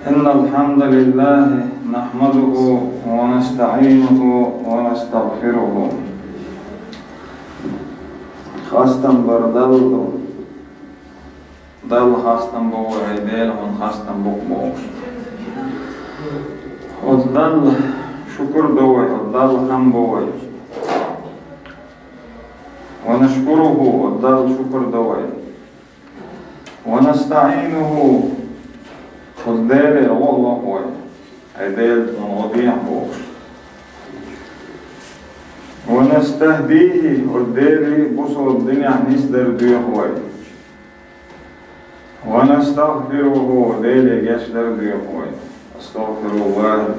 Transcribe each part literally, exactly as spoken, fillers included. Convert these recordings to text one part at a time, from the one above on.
إن الحمد لله نحمده ونستعينه ونستغفره. Хастам бар Далла. Далла хастам бу вай, Дела, хьуна хастам бу бохуш. Оцу Далла шукур ду вай, оцу Далла хам бу вай. ونشكره, оцу Далла шукур ду вай. ونستعينه, оцу Деле гӀо лоху вай. Ай Дела, хьуна гӀо дехьа бохуш. ونستهديه, оцу Деле бусалба динехь нисдар доьху вай. ونستغفره, Деле гечдар доьху вай. أستغفر الله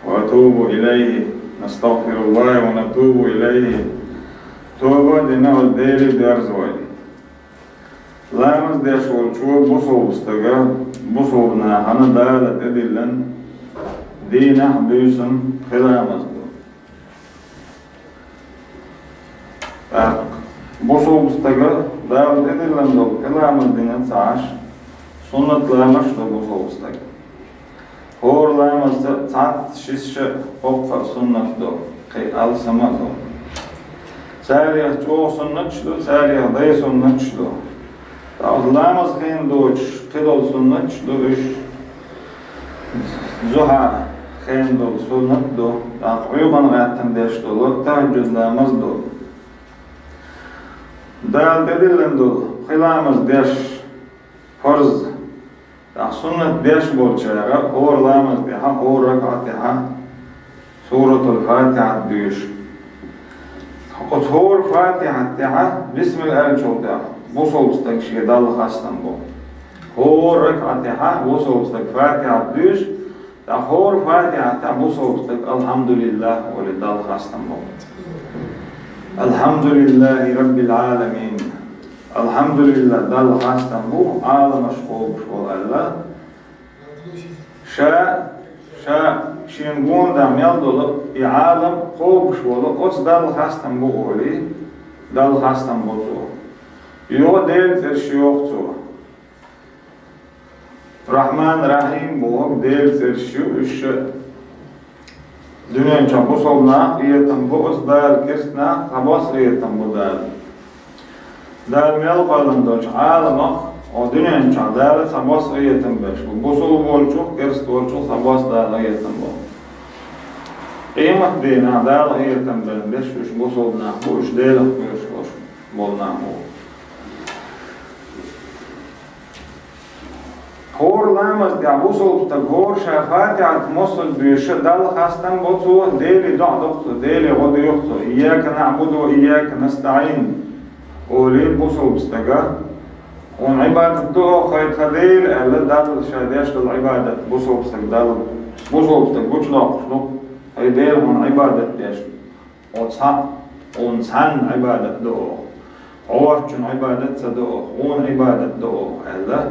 وأتوب إليه. نستغفر الله ونتوب إليه. Тоба а дина, оцу Деле доьрзу вай. Ламаз деш волчо бусалба стага, бусалба нахана Дала тӀедиллина дийнахь а, буьйсанна а пхи ламаз ду. ТӀаккха бусалба стага Дала тӀедиллина долу пхи ламаз дина ца Ӏаш, суннат ламазаш ду бусалба стага. ХӀора ламазца цхьацца, шиша, кхоккха а суннат ду, кхин алсам а ду. Царех чӀогӀа суннаташ ду, царех дай суннаташ ду. ТӀаккха ламаз хенахь доцуш кхидолу суннаташ ду уьш. Зухьа хенахь долу суннат ду, тӀаккха Ӏуьйкъана гӀаьттина деш долу тахӀаджуд ламаз ду. Дала тӀедиллина долу пхи ламаз деш, фарз, тӀаккха суннат деш болчара хӀора ламаз тӀехь, хӀора ракаӀат тӀехь Суратул-Фатихьат доьшу. Оцу хӀора Фатихьат тӀехь, бисмилла аьллачул тӀехь, бусалба стаг шен Далла хастам бо. ХӀора ракаӀат тӀехь бусалба стаг Фатихьат доьшу, тӀаккха хӀора Фатихьат тӀехь бусалба стаг «Алхьамдулиллах» олий, Далла хастам бо. «Алхьамдулиллахи Раббил Ӏаламин». «Алхьамдулиллах», Далла хастам бу, Ӏаламаш кхобуш волу аьлла. Ша, ша шена гонах мел долу и Ӏалам кхобуш волу оцу Далла хастам бу олий, Далла хастам бо цо. Йо, Делан цӀераш йоху цо. Рахьман, Рахьим боху Делан цӀераш ю уьш. Дуьнен чохь бусалба нах къинхетам бо оцу Дала, керста нах цхьабосса къинхетам бо Дала. Дала мел кхоьллина долчу Ӏаламах, о, дуьнен чохь Дала цхьабосса къинхетам беш бу. Бусалба волчух, керста волчух цхьабосса Дала къинхетам бо. Къематдийнахь Дала къинхетам бен беш уьш бусалба нах бу, уьш Делах кхоьруш болу нах бу. ХӀора ламаз тӀехь бусалба стаг хӀора ша Фатихьат моссаза доьшу, Далла хастам бо цо, Деле доӀа доху цо, Деле гӀо доьху цо. «Ийяка наъбуду ва ийяка настаӀин», олий бусалба стага. «Хьуна Ӏибадат до оха, хӀай тхан Дела», аьлла, Далла ша деш долу Ӏибадат бусалба стаг Далла, бусалба стаг гучудоккхуш ду, хӀай Дела, хьуна Ӏибадат деш. Оцхьа, хьуна цхьанна Ӏибадат до оха. Хьо воцчунна Ӏибадат ца до оха, хьуна Ӏибадат до оха, аьлла.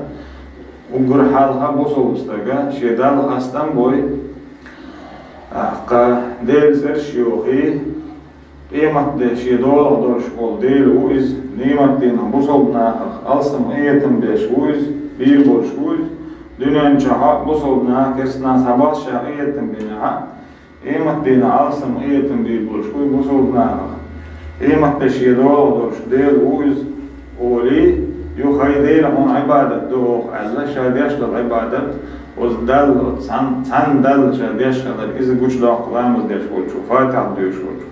Уггар хьалха бусалба стага шен Далла хастам бой, тӀаккха Делан цӀераш йохий, къематде шен долахь долуш волу Дела ву иза, къематдийнахь бусалба нахах алсам къинхетам беш ву иза, бийр болуш ву иза, дуьнен чохь а бусалба нах, керста нах цхьабосса ша къинхетам бинехь а, къематдийнахь алсам къинхетам бийр болуш ву бусалба нахах. Къематде шен долахь долуш Дела ву иза, олий, юха, хӀай Дела, хьуна Ӏибадат до оха, аьлла, ша деш долу Ӏибадат, оцу Далла, оцу цхьан-, цхьанна Далла ша деш хилар, иза гучудоккху ламаз деш волчо, Фатихьат доьшуш волчо.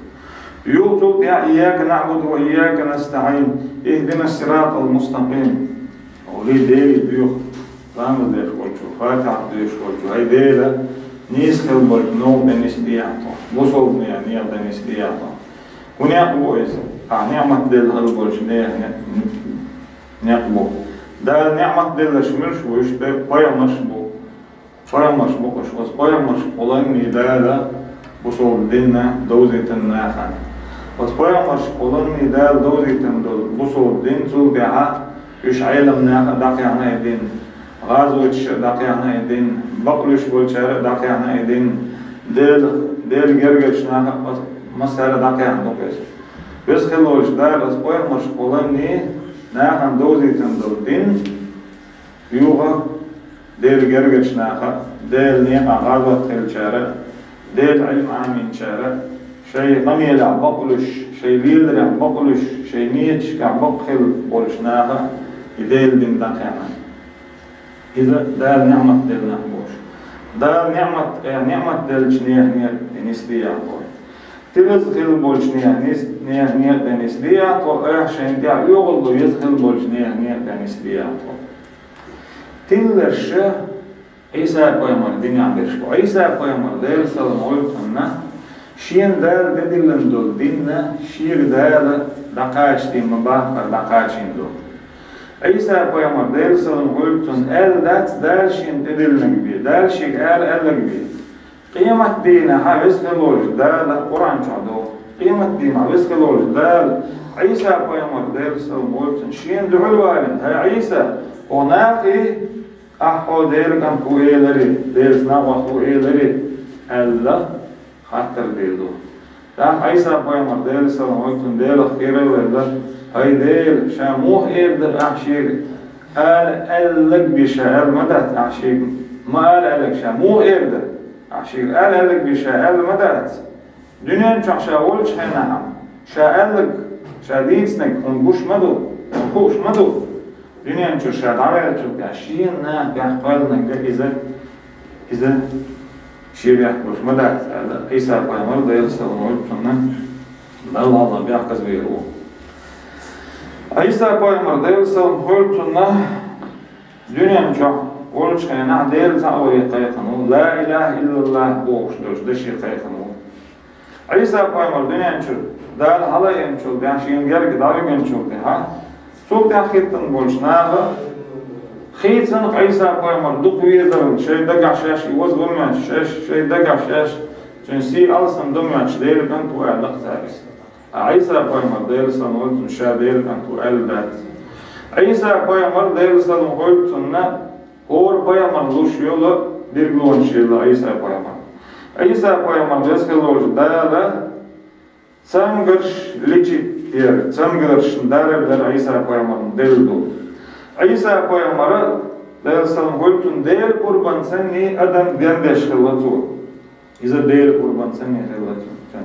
Юха цул тӀаьхьа: «Ийяка наъбуду ва ийяка настаӀин, ихдинас сиратал мустакъим». Олий, Деле доьху ламаз деш волчо, Фатихьат доьшуш волчо: «ХӀай Дела, нийса хила болчу новкъа тӀе нисдехьа тхо, бусалба нехан некъа тӀе нисдехьа тхо». ХӀун некъ бу иза? Ахь неӀмат делла хила болчу нехан не-, некъ бу. Дала неӀмат делларш муьлш бу? Уьш пайхамарш бу. Пайхамарш бу уьш. Оцу пайхамаршкахула Дала бусалба дин довзийтина нахана. Оцу пайхамаршкахула Дала довзийтина долу бусалба дин, цул тӀаьхьа уьш Ӏелам наха а дӀакхехьна и дин, гӀазоташа а дӀакхехьна и дин, бакълуьйш болчара а дӀакхехьна и дин, Дела, Делан гергарчу наха а массара а дӀакхехьна ду иза. Веза хила волчу Дала оцу пайхамаршкахула нахана довзийтина долу дин, юха Делан гергарчу наха, Делан некъахь гӀазот хилчара, Делан Ӏилма Ӏамийначара, шайн къамелехь бакъ луш, шайн леларехь бакъ луш, шайн нийяташкахь бакъ хилла болчу наха и Делан дин дӀакхаьхьна. Иза Дала неӀмат делла нах бу уьш. Дала неӀмат, э, неӀмат деллачу нехан некъа тӀе нисде яхьа тхо. Тилаза хилла болчу нехан нис-, нехан некъа тӀе нисде яхьа тхо, айхьа шайна тӀехь оьгӀазло еза хилла болчу нехан некъа тӀе нисде яхьа тхо. Тилларш Ӏийса-пайхамар динехь берш бу. Ӏийса-пайхамар, Делан салам хуьлда цунна, шена Дала тӀедиллина долу дин шега Дала дӀакхачийна ма баххара дӀакхачийна ду. Ӏийса-пайхамар, Делан салам хуьлда цунна, аьлла дац Дала шена тӀедиллинарг бен, Дала шега ала аьлларг бен. Къематдийнахь веза хила волчу Дала Къуръан чохь ду. Къематдийнахь веза хила волчу Дала Ӏийса-пайхамар, Делан салам хуьлда цунна, шена дуьхьал валийна: «ХӀай Ӏийса, хьо нахе, ахь хьо Делан кӀант ву элира, Делаца накъост ву элира», аьлла, хаттар дийр ду. ТӀаккха Ӏийса-пайхамар, Делан салам хуьлда цунна, Делах кхера а велла: «ХӀай Дела, ша муха эр дара ахь шега ала аьлларг бен ша аьлла ма дац ахь шега, ма ала аьлларг ша муха эр дара ахь шега ала аьлларг бен ша аьлла ма дац? Дуьнен чохь ша волчу хенахь ша аьлларг, ша дийцинарг хьуна гуш ма ду, хьуна хууш ма ду? Дуьнен чуьра ша дӀаваьллачул тӀаьхьа шена наха тӀехь кхоьллинарг иза, иза шен бехк болуш ма дац», аьлла, Ӏийса-пайхамар, Делан салам хуьлда цунна, Далла хьалха бехказа вийр ву. Ӏийса-пайхамар, Делан салам хуьлда цунна, дуьнен чохь волчу хенахь Дела цхьаъ варе кхайкхина ву, «Ла илаха иллаллах» бохуш долчу даше кхайкхина ву. Ӏийса-пайхамар дуьнен чуьра Дала хьалаайинчул тӀаьхьа, шена герга дӀавигинчул тӀаьхьа, цул тӀаьхьа хӀиттина болчу наха хийцина-кх Ӏийса-пайхамар дукха везарна, шайн дагахь шаьш и ваза ву моьттуш, шаьш, шайн дагахь шаьш цуьнан сий алсам ду моьттуш, Делан кӀант ву аьлла-кх цара иза. Ткъа Ӏийса-пайхамар, Делан салам хуьлда цунна, ша Делан кӀант ву аьлла дац. Ӏийса-пайхамар, Делан салам хуьлда цунна, хӀора пайхамар луш йолу билгалонаш елла Ӏийса-пайхамар. Ӏийса-пайхамар, веза хила волчу Дала цамгарш лечить дара, цамгаршна дарар дара Ӏийса-пайхамарна делла ду. Ӏийса-пайхамара, Делан салам хуьлда цунна, Делан къурбан санний адам гендеш хилла цо. Иза Делан къурбан санний хилла цуьнан.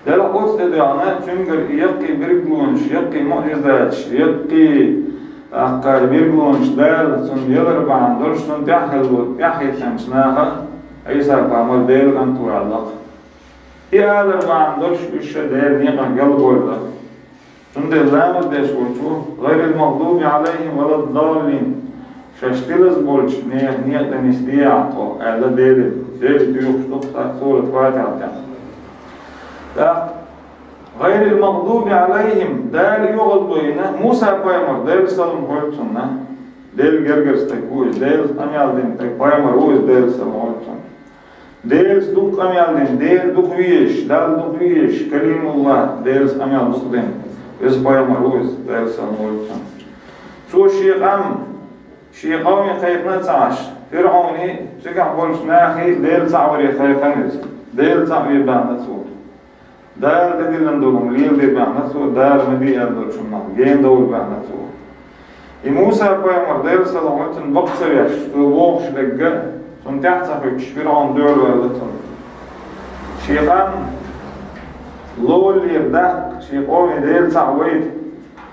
Делахь оцу тӀедоьгӀна цуьнгара и яккхий билгалонаш, яккхий муӀжизаташ, яккхий, тӀаккха билгалонаш Дала цунна ялар бахьана долуш, цунна тӀаьхьа хилла, тӀаьхьахӀиттинчу наха Ӏийса-пайхамар Делан кӀант ву аьлла-кх. И алар бахьана долуш уьш ша Делан некъах галбойла. Цундела ламаз деш волчо: «ГӀайрил магӀдуби Ӏалайхим ва ладдаллин». Шаьш тилаза болчу нехан некъа тӀе нисде ахь тхо, аьлла Деле, Деле доьхуш ду-кх сурат Фатихьа тӀехь. ТӀаккха: «ГӀайрил магӀдуби Ӏалайхим», Дала оьгӀазло йина Муса-пайхамар, Делан салам хуьлда цунна, Делан гергара стаг ву иза, Делаца къамел дина стаг, пайхамар ву иза, Делан салам хуьлда цунна. Делаца дукха къамел дина, Дела дукха везаш, Далла дукха везаш, Калимуллах, Делаца къамел дукха дина, веза пайхамар ву иза, Делан салам хуьлда цунна. Цо шен къам, шен къоме кхайкхина а ца Ӏаш, ФирӀауне, цигахь болчу нахе Дела цхьаъ варе кхайкхина иза. Дела цхьаъ ве баьхна цо. Дала тӀедиллина долу хӀума леладе баьхна цо, Дала ма де аьлла долчу хӀуманах гена довла баьхна цо. И Муса-пайхамар, Делан салам хуьлда цунна, бакъ ца веш, цо бохуш дерг а, цунна тӀаьхьа ца хӀуьттуш, ФирӀаун дуьхьал ваьлла цунна. Шен къам лоллера даккха, шен къоме Дела цхьаъ вайта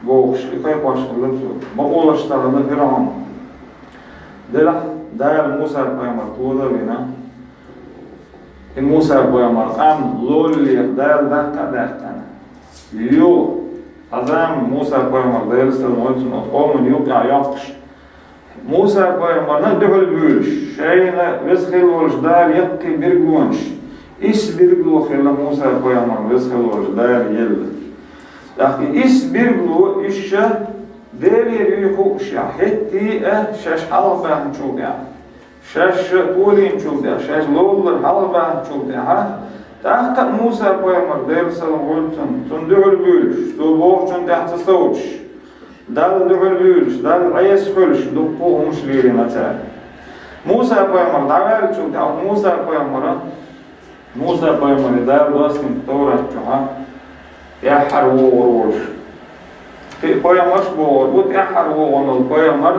бохуш, и кхайкхош хилла цо. Бакъолаш ца хилла ФирӀаун. Делахь Дала Муса-пайхамар тола а вина, и Муса-пайхамар къам лоллера Дала даккха а даьккхина. Юха, хьан зама Муса-пайхамар, Делан салам хуьлда цунна, оцу къомана юкъахь йоккхуш, Муса-пайхамарна дуьхьал буьйлуш, шайна веза хила волчу Дала яккхий билгалонаш, исс билгало хилла Муса-пайхамарна веза хила волчу Дала елла. ТӀаккха и исс билгало уьш ша Делера юй хууш, хӀетте а шаьш хьалха баьхначул тӀаьхьа, шаьш ша толийначул тӀаьхьа, шаьш лоллар хьалха баьхначул тӀаьхьа, тӀаккха а Муса-пайхамар, Делан салам хуьлда цунна, цунна дуьхьал буьйлуш, цо бохучунна тӀаьхьа ца совцуш, Далла дуьхьал буьйлуш, Далла Ӏеса хуьлуш, дуккха а хӀумаш лелийна цара. Муса-пайхамар дӀаваьллачул тӀаьхьа Муса-пайхамара Муса-пайхамаре Дала доссийна Товрат чохь тӀаьххьара вогӀур волуш. Кхин а пайхамарш а богӀур бу, тӀаьххьара вогӀун волу пайхамар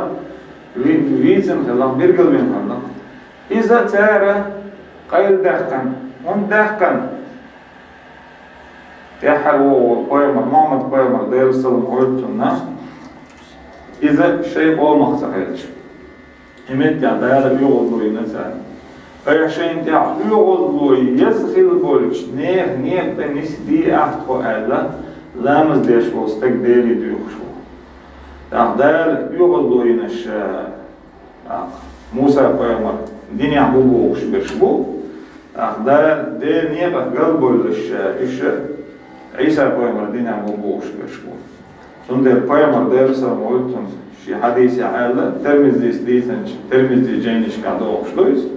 ви-, вийцина хилла, билгалвина хилла. Иза цара къайладаьккхина. ХӀунда даьккхина? ТӀаьххьара вогӀу пайхамар, Мухьаммад пайхамар, Делан салам хуьлда цунна, иза шайн къомах ца хилча. И меттехь Дала оьгӀазло йина царна. Айхьа шайна тӀехь оьгӀазло еза хилла болчу нехан некъа тӀе нисде ахь тхо аьлла, ламаз деш волу стаг Деле доьхуш ву. ТӀаккха Дала оьгӀазло йинарш, тӀаккха Муса пайхамар динехь бу бохуш берш бу, тӀаккха Дала Делан некъах галбевлларш, уьш Ӏийса пайхамар динехь бу бохуш берш бу. Цундела пайхамар, Делан салам хуьлда цунна, шен хьадисехь аьлла, Тирмизис дийцинчу, Тирмизин жайнашкахь догӀуш ду иза.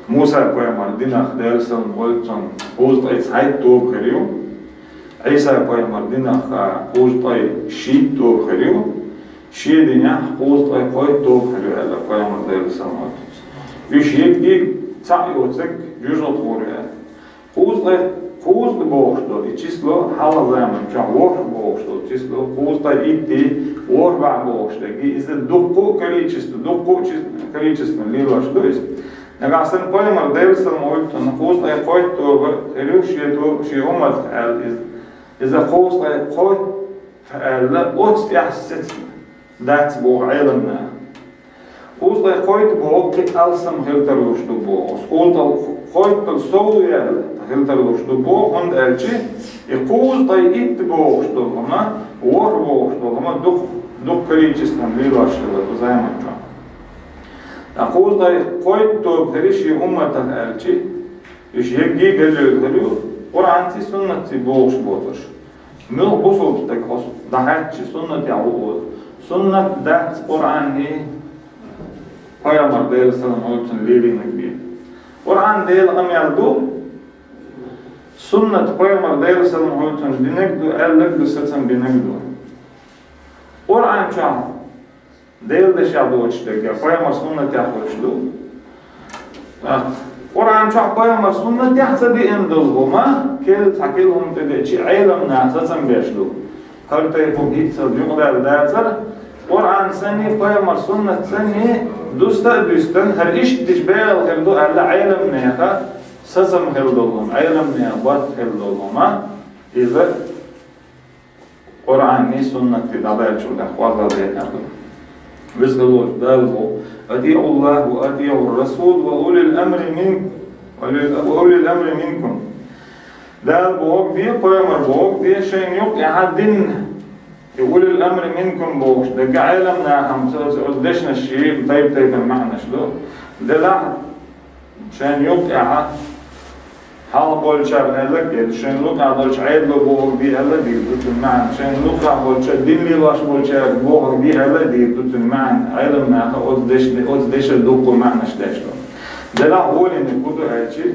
Муса пайхамар динах, Делан салам хуьлда цунна, кхузткъе цхьайтта тоба хир ю. Ӏийса пайхамар динах кхузткъе шийтта тоба хир ю. Шен динехь кхузткъе кхойтта тоба хир ю аьлла пайхамар, Делан салам хуьлда цунна. Уьш еггиг цхьаъ йоцург жуьжгӀат гӀур ю аьлла. Кхузткъе кхузткъа бохуш долу и число, хьалха заман чохь ворхӀ бохуш долу число, кхузткъе итт, ворхӀ бӀе бохуш дерг, иза дуккха а количество, дуккха а чис-, количестван лелош ду иза. Нагахь санна пайхамар, Делан салам хуьлда цунна, кхузткъе кхойтта тоба хир ю шен то-, шен умматах аьлла иза. Иза кхузткъе кхойтта аьлла, оцу тӀехь сецна дац боху Ӏеламнаха. Кхузткъе кхойтта боху кхин алсам хила тарлуш ду боху. Кхузткъе кхойттал сов яьлла хила тарлуш ду боху, хӀунда аьлча и кхузткъе итт бохуш долу хӀума, ворхӀ бохуш долу хӀума дукха, дукха количестван лелош хилла цу заман чохь. Ткъа кхузткъе кхойтта тоба хир ю шен умматах аьлча, уьш еггий галлуьйла хир ю, Къуръанций, суннатций бохуш боцурш. Муьлхха бусулба стаг хьо дӀахаьттича суннатехь ву олу. Суннат дац Къуръанний, пайхамар, Делан салам хуьлда цунна, лелийнарг бен. Къуръан Делан къамел ду, суннат пайхамар, Делан салам хуьлда цунна, динарг ду, аьлларг ду, сацам бинарг ду. Къуръан чохь Делан дешех доцуш дерг, пайхамар суннатех хуьлуш ду. Къуръан чохь пайхамар суннатех ца деана долу хӀума, кел-, цхьа кел хӀума тӀедеъча, Ӏеламнаха сацам беш ду. ХӀара тайпа хӀума хӀинццалц юкъадаьлла дацара, Къуръан санний, пайхамар суннат санний, дуста а дуьстина, хӀара иштта дича бегӀал хир ду аьлла, Ӏеламнехан сацам хилла долу хӀума, Ӏеламнехан барт хилла долу хӀума, иза Къуръанний, суннатний дӀадаьллачул тӀаьхьа кхозлагӀа декъар ду. Веза волчу Дала боху: «أطيعوا الله وأطيعوا الرسول وأولي الأمر منكم، وأولي الأمر منكم». Дала бохург де, пайхамар бохург де, шайна юккъехь динан, и «أولي الأمر منكم» бохуш дерг, Ӏеламнахана цо, цо, оцу дешнаш шен тайп-тайпана маьӀнаш ду. Делахь, шайна юккъехь хьалха болчара аьлларг а, шайна юккъехь болчу Ӏедало бохург де аьлла а дийр ду цуьнан маьӀна, шайна юккъехь болчу дин лелош болчаьрга бохург де аьлла а дийр ду цуьнан маьӀна. Ӏеламнаха оцу дешна, оцу дешан дуккха маьӀнаш деш ду. Делахь гӀоле хӀун ду аьлча,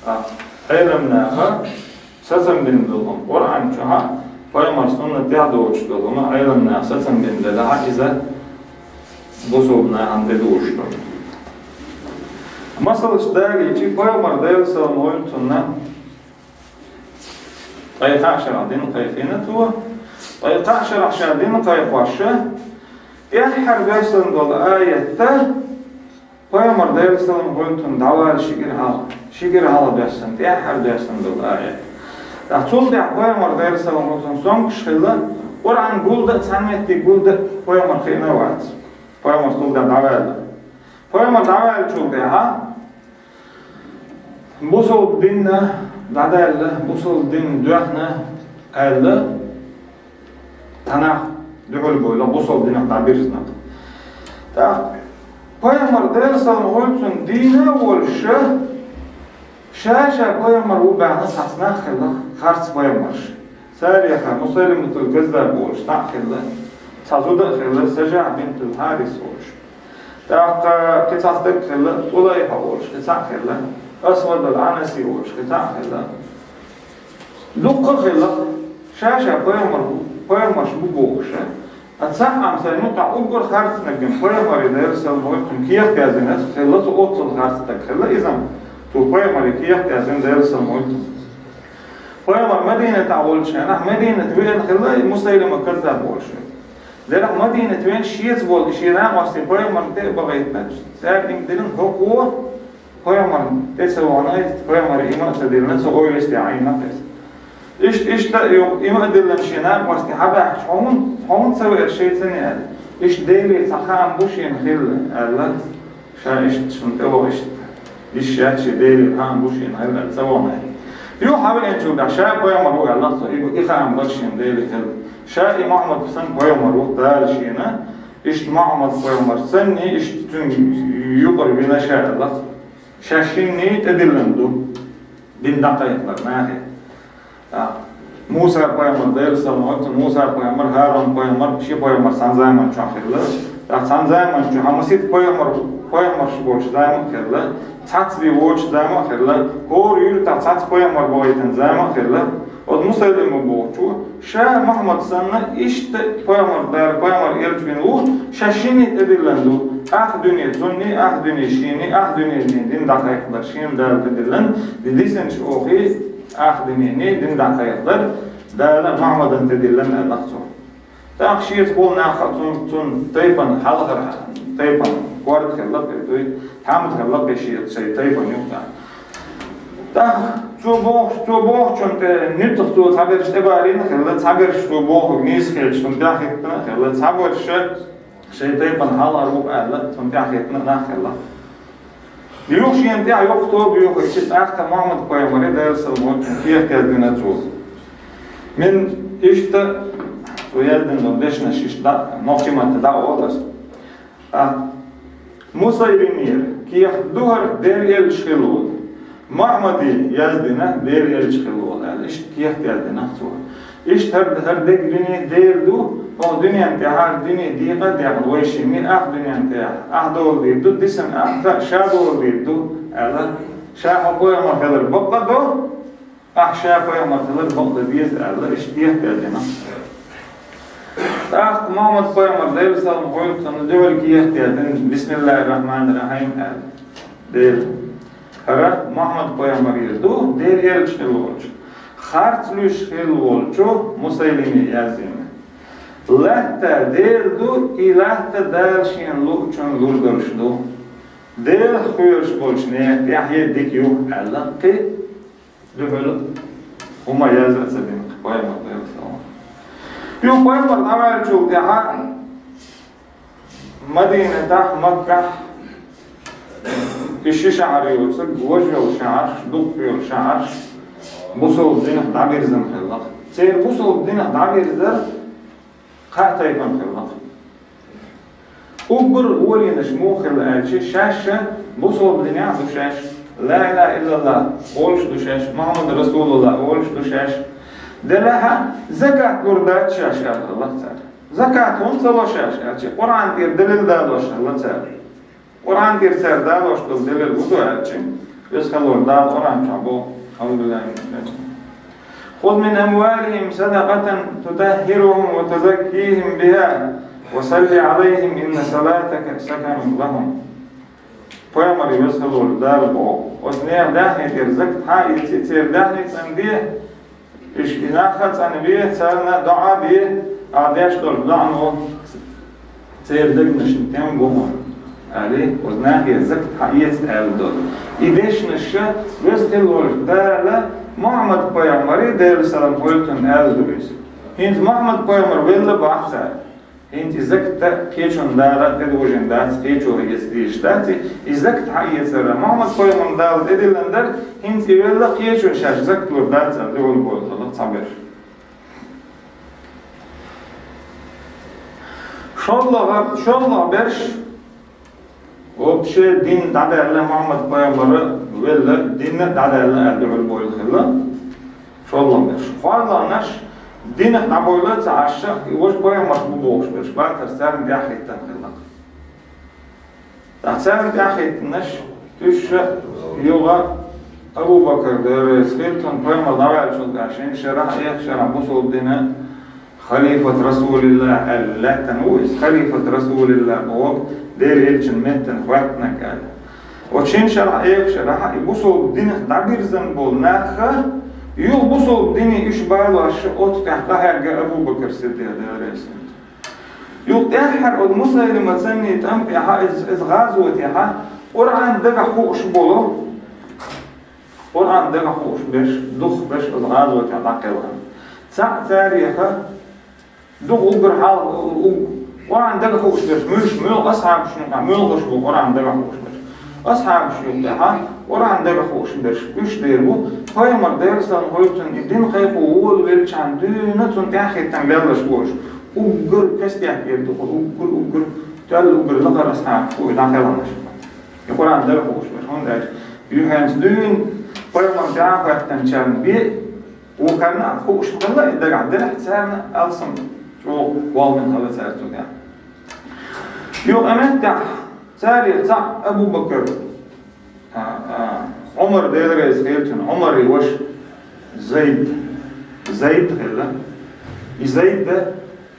а, Ӏеламнаха сацам бина долу хӀума Къуръан чохь а, пайхамар суннатехь а доцуш долу хӀума Ӏеламнаха сацам бина делахь а, иза бусулба нахана тӀедужуш ду. Масалаш далийча, пайхамар, Делан салам хуьлда цунна, ткъе кхаа шарахь дин кхайкхина цо, ткъе кхаа шарахь ша дин кхайкхош, тӀаьххьара доьссина долу аят, пайхамар, Делан салам хуьлда цунна, дӀавала ши кӀира хьалха, ши кӀира хьалха доьссина, тӀаьххьара доьссина долу аят. ТӀаккха цул тӀаьхьа пайхамар, Делан салам хуьлда цунна, сонгаш хилла, Къуръан гулда а, цхьана меттиг гулда а пайхамар кхиъна а вац. Пайхамар цул тӀаьхьа дӀаваьлла. Пайхамар дӀаваьллачул тӀаьхьа бусулба дин дӀадаьлла, бусулба дин доьхна аьлла, цхьа нах дуьхьал бевлла, бусулба динах дӀабирзина. ТӀаккха пайхамар, Делан салам хуьлда цунна, дийна а волуш, ша-ша пайхамар ву баьхна цхьацца нах хилла, харц пайхамарш. Царех Мусайлиматул Каззаб волуш цхьаъ хилла, цхьа зуда а хилла, Сажаъ бинтул Хьарис волуш. ТӀаккха кхин цхьа стаг хилла, Тулайхьа волуш, кхин цхьаъ хилла, Асвад ал-Анаси волуш, кхин цхьаъ хилла. Дуккха а хилла, ша-ша пайхамар бу, пайхамарш бу бохуш. Ткъа цхьаъ а царна юкъахь уггар харцнарг, пайхамаре, Делан салам хуьлда цунна, кехат яздина хилла, цу оццул харц стаг хилла иза. Цу пайхамаре кехат яздина, Делан салам хуьлда цунна. Пайхамар Мадинатехь волчу хенахь, Мадинат веана хилла и Мусайлима Каззаб волуш. Делахь Мадинат вен шеца болу и шен накъостий пайхамарна тӀе а бахийтина, цара им диллина хӀокхо пайхамарна тӀе ца вахана, пайхамаре има а ца диллина, цу ойла тӀе Ӏийна тхо. Иштта, иштта а юха има а диллина шен накъостий хьабаьхкича, хьо хӀунда, хьо хӀунда ца веара шайца аьлла. Иштта Деле цхьа хаам бу шена хилла аьлла. Ша иштта шуна тӀе ваха иштта йиш яц шен Деле хаам бу шена хилла аьлла ца вахана. Юха хьавеанчул тӀаьхьа ша пайхамар ву аьлла цо, и, и хаам бара шена Деле хилла. Ша и Мухьаммад санна пайхамар ву Дала шена, иштта Мухьаммад пайхамар санна, иштта цуьнан юкъара вина ша аьлла цо. Шаьш шинна тӀедиллина ду дин дӀакхайкхалар нахе. ТӀаккха Муса пайхамар, Делан салам хуьлда цунна, Муса пайхамар, ХӀарун пайхамар, ши пайхамар цхьана заманчохь хилла. ТӀаккха цхьана заманчохь масийтта пайхамар, пайхамарш болчу зама а хилла, цхьацца бен воцучу зама а хилла, хӀора юьртахь цхьацца пайхамар бахийтина зама а хилла. Оцу Мусайлима бохучо, ша Мухьаммад санна, иштта пайхамар Дала, пайхамар элча вина ву, шаьш шинна тӀедиллина ду, ах дуьне цунний, ах дуьне шенний, ах дуьне дин дӀакхайкхалар шена Дала тӀедиллина, ди дисинчу охий, ах дуьненний дин дӀакхайкхалар Дала Мухьаммадна тӀедиллина аьлла цо. ТӀаккха шеца болу нах а цунна, цунна тайпана хьалхара, тайпана корта хилла, дуй, тхьамда хилла шеца шайн тайпана юкъахь. ТӀаккха цо бохуш, цо бохучунна тӀе нуьцкъах цо цхьаберш тӀебалийна хилла, цхьаберш цо бохург нийса хилча, цунна тӀаьхьахӀиттина а хилла, цхьаберш шайн тайпана хьалхара ву аьлла, цунна тӀаьхьахӀиттина а нах хилла. Юха шена тӀехь йоккха тоба юхуьйтуш, тӀаккха Мухьаммад пайхамаре, Делан салам хуьлда цунна, кехат яздина цо. Мин иштта, цо яздина долу дешнаш иштта дӀа, нохчийн маттахь дӀа а олу аса. ТӀаккха Мусайлимера кехат ду хӀара Делан элча хилла волу. Мухьаммаде яздина Делан элча хилла волу аьлла, иштта кехат яздина цо. Иштта хӀара, хӀара дерг дуьне Дела ду, хӀокху дуьненна тӀехь хӀара дуьне декъа а декъна вай шинна, ах дуьненна тӀехь, ах доладийр ду, дисина ах ша доладийр ду, аьлла, ша хьо пайхамар хилар бакъ а до, ах ша пайхамар хилар бакъ дан деза, аьлла, иштта кехат яздина. ТӀаккха Мухьаммад пайхамар, Делан салам хуьлда цунна, дуьхьал кехат яздина, бисмиллахӀир-рахьманир-рахьим, аьлла. Дела. ХӀара Мухьаммад пайхамарера ду, Делан элча хилла волчу, харц луьйш хилла волчу Мусайлиме яздина. Латта Дела ду, и латта Дала шена луучунна лур долуш ду. Делах кхоьруш болчу нехан тӀаьхье дика ю, аьлла, кхин дуьхьал хӀума яза а ца дина, кхин пайхамар, Делан салам. Юха пайхамар дӀаваьллачул тӀаьхьа Мадинатахь, Маккахь, и ши шахьар йоцург, важа йолу шахьарш, дукха йолу шахьарш бусалба динах дӀабирзина хилла. Церан бусалба динах дӀабирзар кхаа тайпана хилла. Уггар а волийнарш муха хилла аьлча, шаьш а бусалба динехь а ду шаьш, ла илаха иллаллахӀ олуш а ду шаьш, Мухьаммад расулуллахӀ олуш а ду шаьш. Делахь а закат лур дац шаьш аьлла хилла цара. Закат хӀунда ца ло шаьш аьлча, Къуръан тӀера далил далош хилла цара. Къуръан тӀера цара далош долу далил хӀун ду аьлча, Веза хилла волу Дала Къуръан чохь боху: أعوذ بالله من الشيطان الرجيم. خذ من أموالهم صدقة تطهرهم وتزكيهم بها وصل عليهم إن صلاتك سكن لهم. Пайхамаре, Веза хилла волу Дала боху: оцу нехан даьхни тӀера закат хьаэца, церан даьхни цӀанде, уьш и нах а цӀанбе, царна доӀа бе, ахь деш долу доӀано церан дегнашна тем бу хьуна, аьлла, оцу нахе закат хьаэца аьлла долу. И дешнаш ша Веза хилла волчу Дала Мухьаммад пайхамаре, Делан салам хуьлда цунна, аьлла ду иза. ХӀинца Мухьаммад пайхамар велла бахьа цара. ХӀинца и закат кхечунна Дала тӀедожийна дац, кхечо эца дезаш дац. И закат хьаэцар Мухьаммад пайхамарна Дала тӀедиллина дара, хӀинца и велла кхечунна шаьш закат лур дац аьлла дуьхьал боху цхьаберш. ШолгӀа, шолгӀа берш, вообще дин дӀадаьлла, Мухьаммад пайхамар велла, дин дӀадаьлла аьлла дуьхьал боху хилла. ШолгӀа берш. КхоалгӀанаш динах дӀабевлла ца Ӏаш, и важа пайхамарш бу бохуш берш бацара, царна тӀаьхьахӀиттина хилла. Ткъа царна тӀаьхьахӀиттинарш, уьш ша юха Абу Бакр, Дела реза хила цунна, пайхамар дӀаваьллачул тӀаьхьа шина шарахь, эха шарахь бусалба дина халифат Расулиллах аьлла лаьттина ву иза, халифат Расулиллах боху, Делан элчан меттана хӀоьттинарг аьлла. Оцу шина шарахь, эха шарахь и бусалба динах дӀабирзина болу нах а, юха бусалба дине уьш балош, оцу тӀехь къахьегна Абу Бакр Сиддикъ, Дела реза хила цунна. Юха тӀаьххьара оцу Мусайлимат санний тӀам тӀехьа, иза, иза гӀазотехьа, Къуръан дагахь хууш болу, Къуръан дагахь хууш берш, дукхахберш оцу гӀазотехь дӀакхелхина. Цхьаъ цареха дукха уггар хьал, у-, Къуръан дагахь хууш берш, муьлш, муьлха асхьабашна юкъахь, муьлхаш бу Къуръан дагахь хууш берш. Асхьабаш юкъахь Къуръан дагахь хууш берш, уьш дер бу, пайхамар Делан салам хуьлда цунна, и дин кхайкхо волавеллачхьана дуьйна цунна тӀаьхьахӀиттина леллаш болуш. Уггар кастехь кхетта, уггар, уггар, тоьлла уггар лахара асхьабаш бу и дӀакхелхинарш. И Къуръан дагахь хууш берш, хӀунда аьлча юьхьанца дуьйна пайхамар тӀаьхьахӀоьттинчарна бен, вукхарна а хууш хилла, и дагахь делахь царна алсам чӀогӀа болх бина хилла цара цу тӀехь. Юха меттехь царех цхьаъ Абу Бакр, а, а, Ӏумар, Дела реза хила цунна, Ӏумаран ваша Зайд, Зайд хилла. И Зайд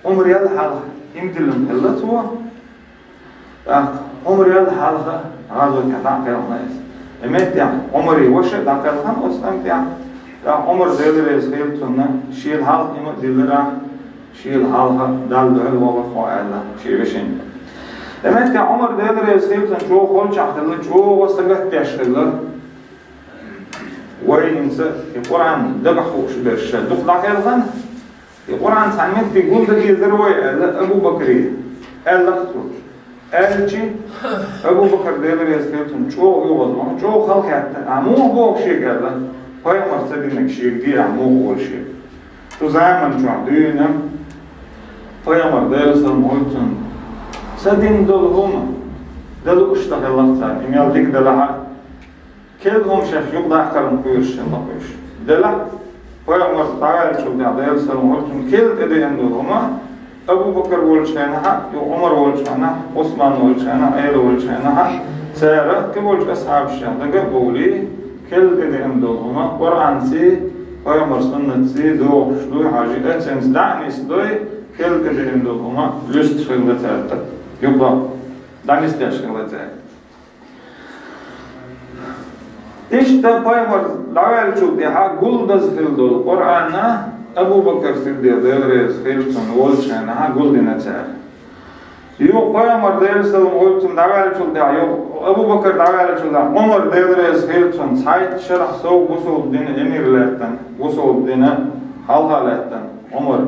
Ӏумар яьлла хьалха иман диллина хилла цо. ТӀаккха Ӏумар яьлла хьалха гӀазотехь дӀакхелхина иза. И меттехь Ӏумаран ваша дӀакхелхина оцу тӀам тӀехь. ТӀаккха Ӏумар, Дела реза хила цунна, шена хьалха иман а дилларехь, шена хьалха Далла дуьхьал вогӀург хьо аьлла шен вешина. И меттехь Ӏумар, Дела реза хила цунна, чӀогӀа холчохь хилла, чӀогӀа сагатдеш хилла. Вай хӀинца и Къуръан дагахь хууш берш ша дукха дӀакхелхина, и Къуръан цхьана метте гулдан дезара вай аьлла, Абу Бакре аьлла цо. Аьлча, Абу Бакр, Дела реза хила цунна, чӀогӀа оьгӀаз вахана, чӀогӀа хала хаьттина, ахь муха боху шега аьлла, пайхамара ца динарг шега де ахь муха олу шега. Цу заманчохь дуьйна пайхамар, Делан салам хуьлда цунна, ца дина долу хӀума дан лууш ца хилла царна, и мел дика делахь а, керла хӀума шаьш юкъадаккхарна кхоьруш хилла уьш. Делахь, пайхамар дӀаваьллачул тӀаьхьа, Делан салам хуьлда цунна, керла тӀедеана долу хӀума Абу Бакр волчу хенахь а, юха Ӏумар волчу хенахь а, Ӏусман волчу хенахь а, Ӏела волчу хенахь а, цара кхин болчу асхьабашех дага а бовлий, керла тӀедеана долу хӀума Къуръанций, пайхамаран суннатций догӀуш дуй хьажий, эцценца дӀа а нисдой, керла тӀедеана долу хӀума луьстуш хилла цара, юкъа дӀанисдеш хилла цара. Иштта пайхамар дӀаваьллачул тӀаьхьа гулдаза хилла долу Къуръан а Абу Бакр Сиддикъ, Дела реза хила цунна, волчу хенахь а гулдина цара. Юха пайхамар, Делан салам хуьлда цунна, дӀаваьллачул тӀаьхьа, юха Абу Бакр дӀаваьллачул тӀаьхьа, Ӏумар, Дела реза хила цунна, цхьайтта шарахь сов бусалба динан эмир лаьттина, бусалба динан хьалха лаьттина Ӏумар.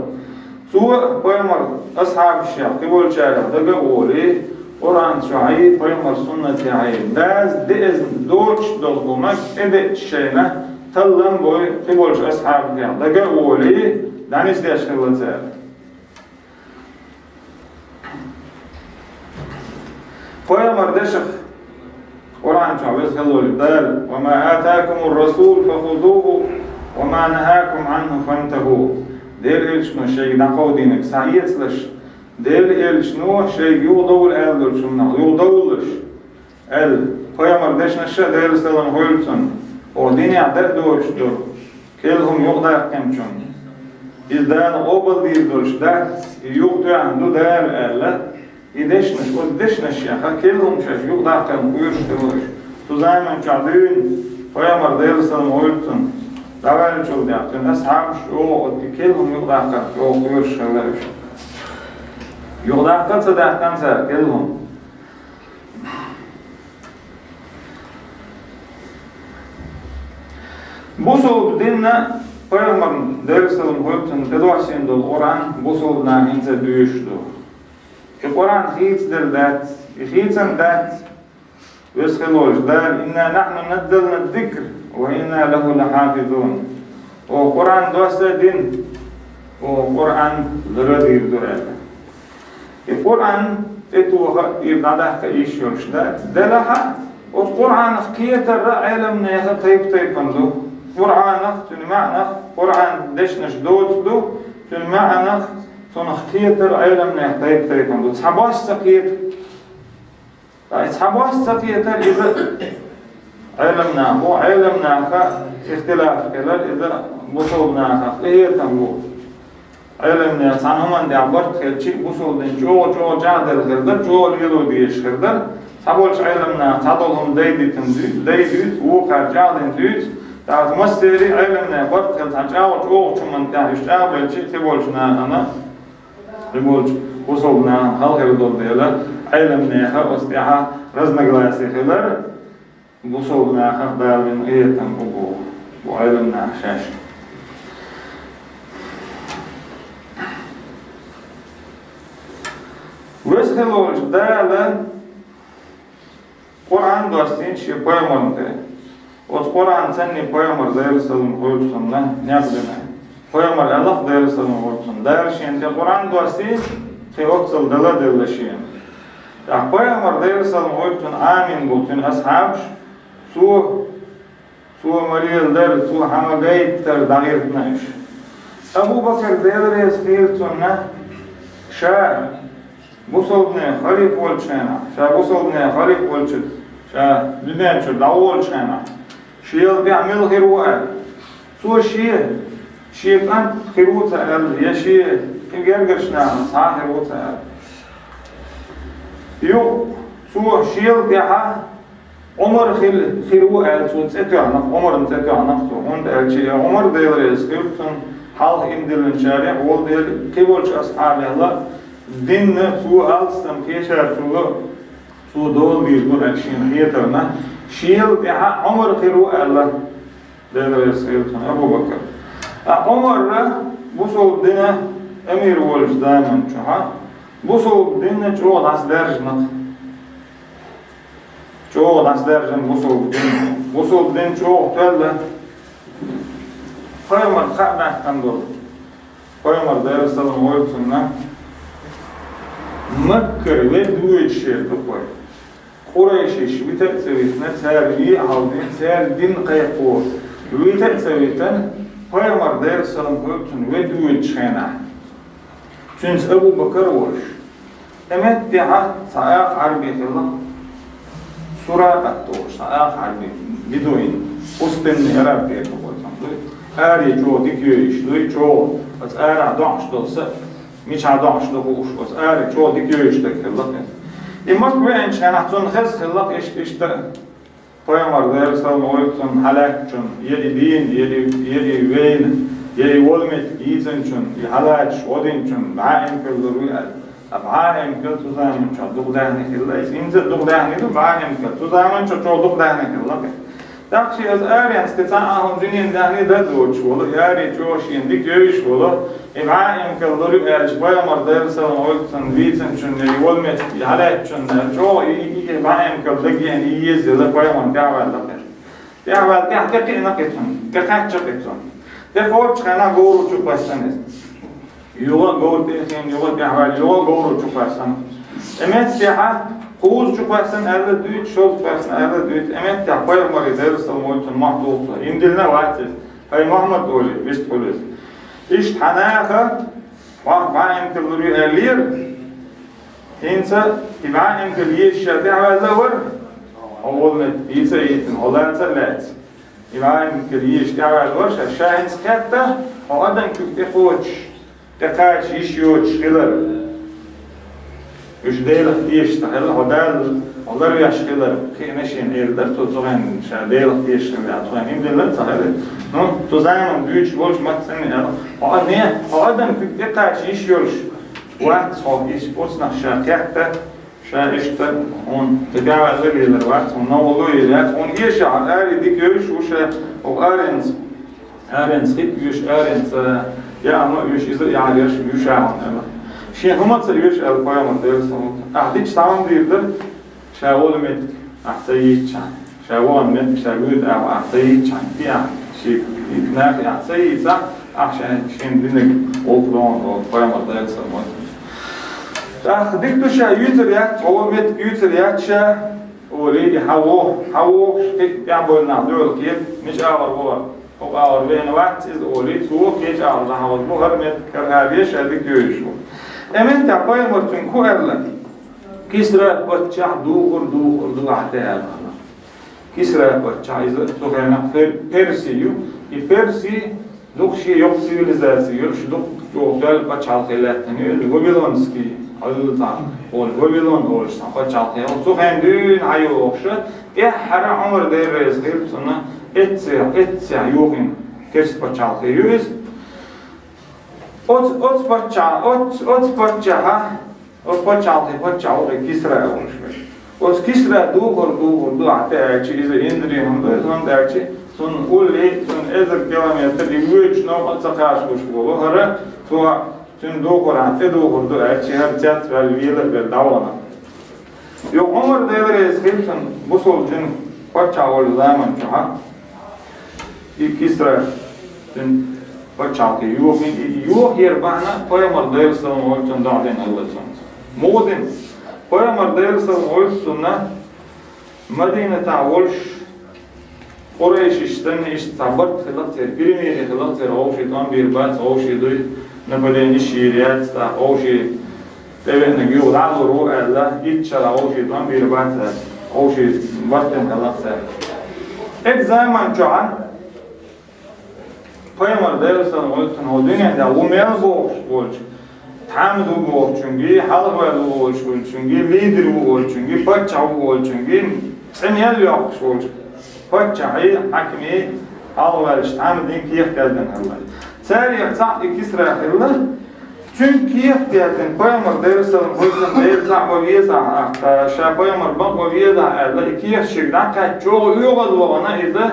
Цо пайхамаран асхьабашех, кхин болчарех дага а волий, Къуръан чохь а, пайхамаран суннатехь а даза деаза доцуш долу хӀума тӀедеъча шайна таллам бой, кхин болчу асхьабашех дага а волий, дӀанисдеш хилла цара. Пайхамаран дешах Къуръан чохь веза хила волу Дала: «Ва ма атакумур расул фахузуху, ва ма нахакум анху фантаху». Делан элчано шайга дӀакховдийнарг схьаэцалаш, Делан элчано шайга юхадовла аьлла долчу хӀуманах юхадовлалаш, аьлла, пайхамаран дешнаш а, Делан салам хуьлда цунна, оха динехь дан а доцуш ду, керла хӀума юкъадаьккхинчунна. Иза Дала къобалдийр долуш дац, и юхатоьхна ду Дала аьлла, и дешнаш, оцу дешнашех керла хӀума шаьш юкъадаккхарна кхоьруш хилла уьш. Цу заманчохь дуьйна пайхамар, Делан салам хуьлда цунна, дӀаваьллачул тӀаьхьа цуьнан асхьабаш чӀогӀа оцу керла хӀума юкъадаккхарна чӀогӀа кхоьруш хилла уьш. Юкъадаккха а ца даьккхина цара керла хӀума. Бусалба динна пайхамарна, Делан салам хуьлда цунна, тӀедоссийна долу Къуръан бусалба наха хӀинца а дуьйцуш ду. И Къуръан хийцаделла дац, и хийцина дац Веза хила волчу Дала: «Инна нахьну наззална ззикра ва инна лаху лахьафизун». Оха Къуръан доссийна, оха Къуръан лардан дийр ду аьлла. И Къуръан тӀетоха а, тӀера дӀадаккха а йиш йолуш дац. Делахь а, оцу Къуръанах кхетар а Ӏеламнехан тайп-тайпана ду. Къуръанах, цуьнан маьӀнах, Къуръан дешнаш доцу ду, цуьнан маьӀнах, цунах кхетар а Ӏеламнехан тайп-тайпана ду. Цхьабосса ца кхета. Ткъа и цхьабосса ца кхетар иза Ӏеламнаха, Ӏеламнаха ихтилаф хилар, иза бусалба нахах къинхетам бу. Ӏеламнаха цхьана хӀуманна тӀехь барт хилча, бусалба дин чӀогӀа-чӀогӀа чӀагӀделла хир дара, чӀогӀа лело дезаш хир дара. Цхьаболчу Ӏеламнаха цхьадолу хӀума дайдитина дуьйцу, дайдуьйцу, вукхара чӀагӀдина дуьйцу. ТӀаккха массеран а Ӏеламнаха барт хилла цхьа чӀагӀо чӀогӀачу хӀуманна тӀехь уьш чӀагӀбелча, кхиболчу нахана, кхиболчу Бусалба нахана хала хир долу дела, Ӏеламнаха оцу тӀехь разногласие хилар, бусалба нахах Дала вина къинхетам бу боху, бу Ӏеламнаха шаьш. Веза хилла волчу Дала Къуръан доссийна шен пайхамарна тӀе. Оцу Къуръанца и пайхамар, Делан салам хуьлда цунна, некъ дина. Пайхамар аьлла-кх, Делан салам хуьлда цунна: Дала шена тӀе Къуръан доссийна, кхин оццул дала а делла шена. ТӀаккха пайхамар, Делан салам хуьлда цунна, Ӏамийна бу цуьнан асхьабаш, цо, цо ма-леладара, цо хьан ма-гайтара дӀагӀиртина уьш. Абу Бакар, Дела реза хуьлда цунна, ша бусалбанийн халифа волчу хенахь, ша бусалбанийн халифа волчу, ша дуьнен чуьра дӀаволучу хенахь, шел тӀехь мила хир ву аьлла. Цо шен, шен кӀант хир ву ца аьлла, я шен кхин гергарчу нахах цхьа хир ву ца аьлла. Юха цо шел тӀехьа Ӏумар хил-, хир ву аьлла, цо цӀе тоьхна-кх, Ӏумарна цӀе тоьхна-кх цо, хӀунда аьлча и Ӏумар, Дела реза хуьлда цунна, хьалха иман диллинчарех волу дела, кхин болчу асхьабехь а динна цо алссам кхечаьрчул а цо дола дийр ду аьлла шена хетарна, шел тӀехьа Ӏумар хир ву аьлла, Дела реза хуьлда цунна, Абу Бакар. Ткъа Ӏумар бусалба динан амир волчу заман чохь бусалба дин чӀогӀа дӀасадаьржина-кх. ЧӀогӀа дӀасадаьржина бусалба дин. Бусалба дин чӀогӀа тоьлла. Пайхамар кхаъ баьккхина долу. Пайхамар, Делан салам хуьлда цунна, Маккара ведда воьдуш хир ду вай. Къурайшаш вита а ца витина, цара вен а хьалдина, цара дин кхайкхо вита а ца витина, пайхамар, Делан салам хуьлда цунна, ведда воьдучу хенахь, цуьнца Абу Бакар а волуш, тӀе меттехьа цхьа акха Ӏарби хилла, Суракъат олуш цхьа акха Ӏарби, бедуин, пустынный араб бен боху цхьаъ дуй. Аре чӀогӀа дика йовзуш дуй, чӀогӀа оцу арахь доӀуш долу са, мичахь доӀуш ду хууш, оцу аре чӀогӀа дика йовзуш дерг хилла-кх иза. И Макка веанчу хенахь цунна хезна хилла-кх иштта, иштта пайхамар, Делан салам хуьлда цунна, хьалаьцначунна, я и дийна, я и, я и вейна, я и волу меттиг йийцинчунна, и хьалаьцча гӀо динчунна бӀе эмкал лур ву аьлла. Ткъа бӀе эмкал цу заманчохь дукха даьхни хилла иза. ХӀинца а дукха даьхни ду, бӀе эмкал цу заманчохь чӀогӀа дукха даьхни хилла-кх. ТӀаккха шен иза аренца кхин цхьа а хӀума дуьненан даьхни дан доцуш волу, и аре чӀогӀа шена дика йовзуш волу, и бӀе эмкал лур ю аьлча, пайхамар, Делан салам хуьлда цунна, вийцинчунна, и волу меттиг, и хьалаьцначунна аьлла, чӀогӀа и, и, и бӀе эмкал дагеана, и еза елла пайхамарна тӀаьхьаваьлла-кх иза. ТӀаьхьаваьлла, тӀаьхьа тӀекхиъна-кх и цунна, тӀекхаьчна-кх и цунна. ТӀекхоччу хенахь говр чу кхоьссина иза. Юха а говр тӀе хиъна, юха а тӀаьхьаваьлла, юха а говр чу кхоьссина. И меттехьа кхузза чу кхоьссина аьлла дуьйцу, шозза кхоьссина аьлла дуьйцу. И меттехь пайхамаре, Делан салам хуьлда цунна, мохь духу цо. ХӀинца диллина вац иза. ХӀай Мухьаммад, олий, вист хуьлу иза. Иштта хьан наха хьох бӀе эмкал лур ю аьллера. ХӀинца и бӀе эмкал езаш ша тӀаьхьаваьлла а вара, хьо волу меттиг йийца а йийцина, хьо лаца а лаьцна. И бӀе эмкал езаш тӀаьхьаваьлла вара ша, ша хӀинца кхетта, хьо адам куьг тӀекхочуш, тӀекхача йиш йоцуш хилар. Уьш Делах тешаш ца хилла, хьо Дала, хьо ларвеш хилар, кхиъна шена эр дара цо, цу хенахь ша Делах тешаш хилла, цу хенахь хӀинца эр дара ца хилла. Ну, цу заманан дуьйцуш болчу массарна а аьлла, хьо а не, хьо адам куьг тӀекхача йиш йолуш вац хьо, иза оцунах ша кхетта, ша иштта хьуна тӀе тӀаьхьаваьлла лелар вац, хьуна новкъа ло ела яц, хьуна эшахь аре дика йовзуш ву ша, хӀокху аренца, аренца хи а оьшу, аренца яа а оьшу, иза а яхьар ерш а ю ша хьуна аьлла. Шен хӀума а ца оьшу аьлла пайхамар, Делан салам хуьлда цунна. Ахь дича цхьа хӀума дийр дара, ша волу меттиг ахь ца йийцчахьана, ша вахана меттиг ша вуьйр ду аьлла ахь ца йийцчахьана, кхин а шен нахе ахь ца йийцахь, ахь шен, шен динан гӀуллакх догӀун долу пайхамар, Делан салам хуьлда цунна. ТӀаккха дика ду ша, юьйцур яц, хьо волу меттиг юьйцур яц ша, олий, и хьан воху, хьан вохуш, кхин а тӀаьхьабевлла нах дуьхьал кхета, мича агӀор ву хӀара, хӀокху агӀор веана вац иза, олий, цо кхечу агӀор дӀахьовза бу хӀара меттиг, хӀара аре ша дика йовзуш ву. И меттехь пайхамар цуьнга хӀун аьлла? Кисра паччахь духур, духур ду ахь тӀе аьлла. Кисра паччахь иза цу хенахь Пер-, Перси ю, и Перси дукха шен йоккха цивилизаци йолуш, дукха чӀогӀа тоьлла пачхьалкхе лаьттина ю иза, вавилонский, хьуьлла цхьа, олу, Вавилон олуш цхьа пачхьалкхе. Цу хенахь дуьйна хьайогӀуш, тӀаьххьара Ӏумар, Дела реза хуьлда цунна, эццехь, эццехь йохийна керста пачхьалкхе ю иза. Оцу, оцу паччахь-, оцу, оцу паччахьа Оцу пачхьалкхе паччахь ву и Кисра волуш верг. Оцу Кисра духар духар ду ахь тӀе аьлча, иза Индри хӀума ду, иза хӀунда аьлча, цунна улле, цунна эзар километр и воьдучу новкъа а ца кхачалуш волу хӀара, цо цуьнан духар ахь тӀе духар ду аьлча, хӀара цец ваьлла, велар бер дӀавахана. Юха Ӏумар, Дела реза хила цунна, бусалба динан паччахь волчу заман чохь, и Кисра цуьнан пачхьалкхе йохийна, и йохаяр бахьана пайхамар, Делан салам хуьлда цунна, дӀа а дина хилла цунна. Муха дина? Пайхамар, Делан салам хуьлда цунна, Мадинатахь волуш, къурайшаш санна, иштта цхьа барт хилла церан, перемирие хилла церан, вовшийн тӀом бийр бац, вовшийн дуй, нападенеш йийр яц, тӀаккха вовшийн тӀевеанарг юха дӀа а лур ву аьлла, итт шарахь вовшийн тӀом бийр бац аьлла, вовшийн барт бина хилла церан. Оцу заман чохь пайхамар, Делан салам хуьлда цунна, хӀокху дуьнен тӀехь ву мел бохуш волчу, тхьамда ву бохучуьнга, хьалхаваьлла ву волчуьнга, лидер ву волчуьнга, паччахь ву волчуьнга, цӀе мел йоккхуш волчу паччахьий, хьаькамий, хьалхаваьллачу тхьамдийн кехат яздина хилла. Царех цхьаъ и Кисра хилла. Цуьнга кехат яздина, пайхамар, Делан салам хуьлда цунна, Дела цхьаъ ван везахь ахь, ша пайхамар бан ван везахь аьлла, и кехат шега дӀакхаьчча, чӀогӀа оьгӀазвахана иза,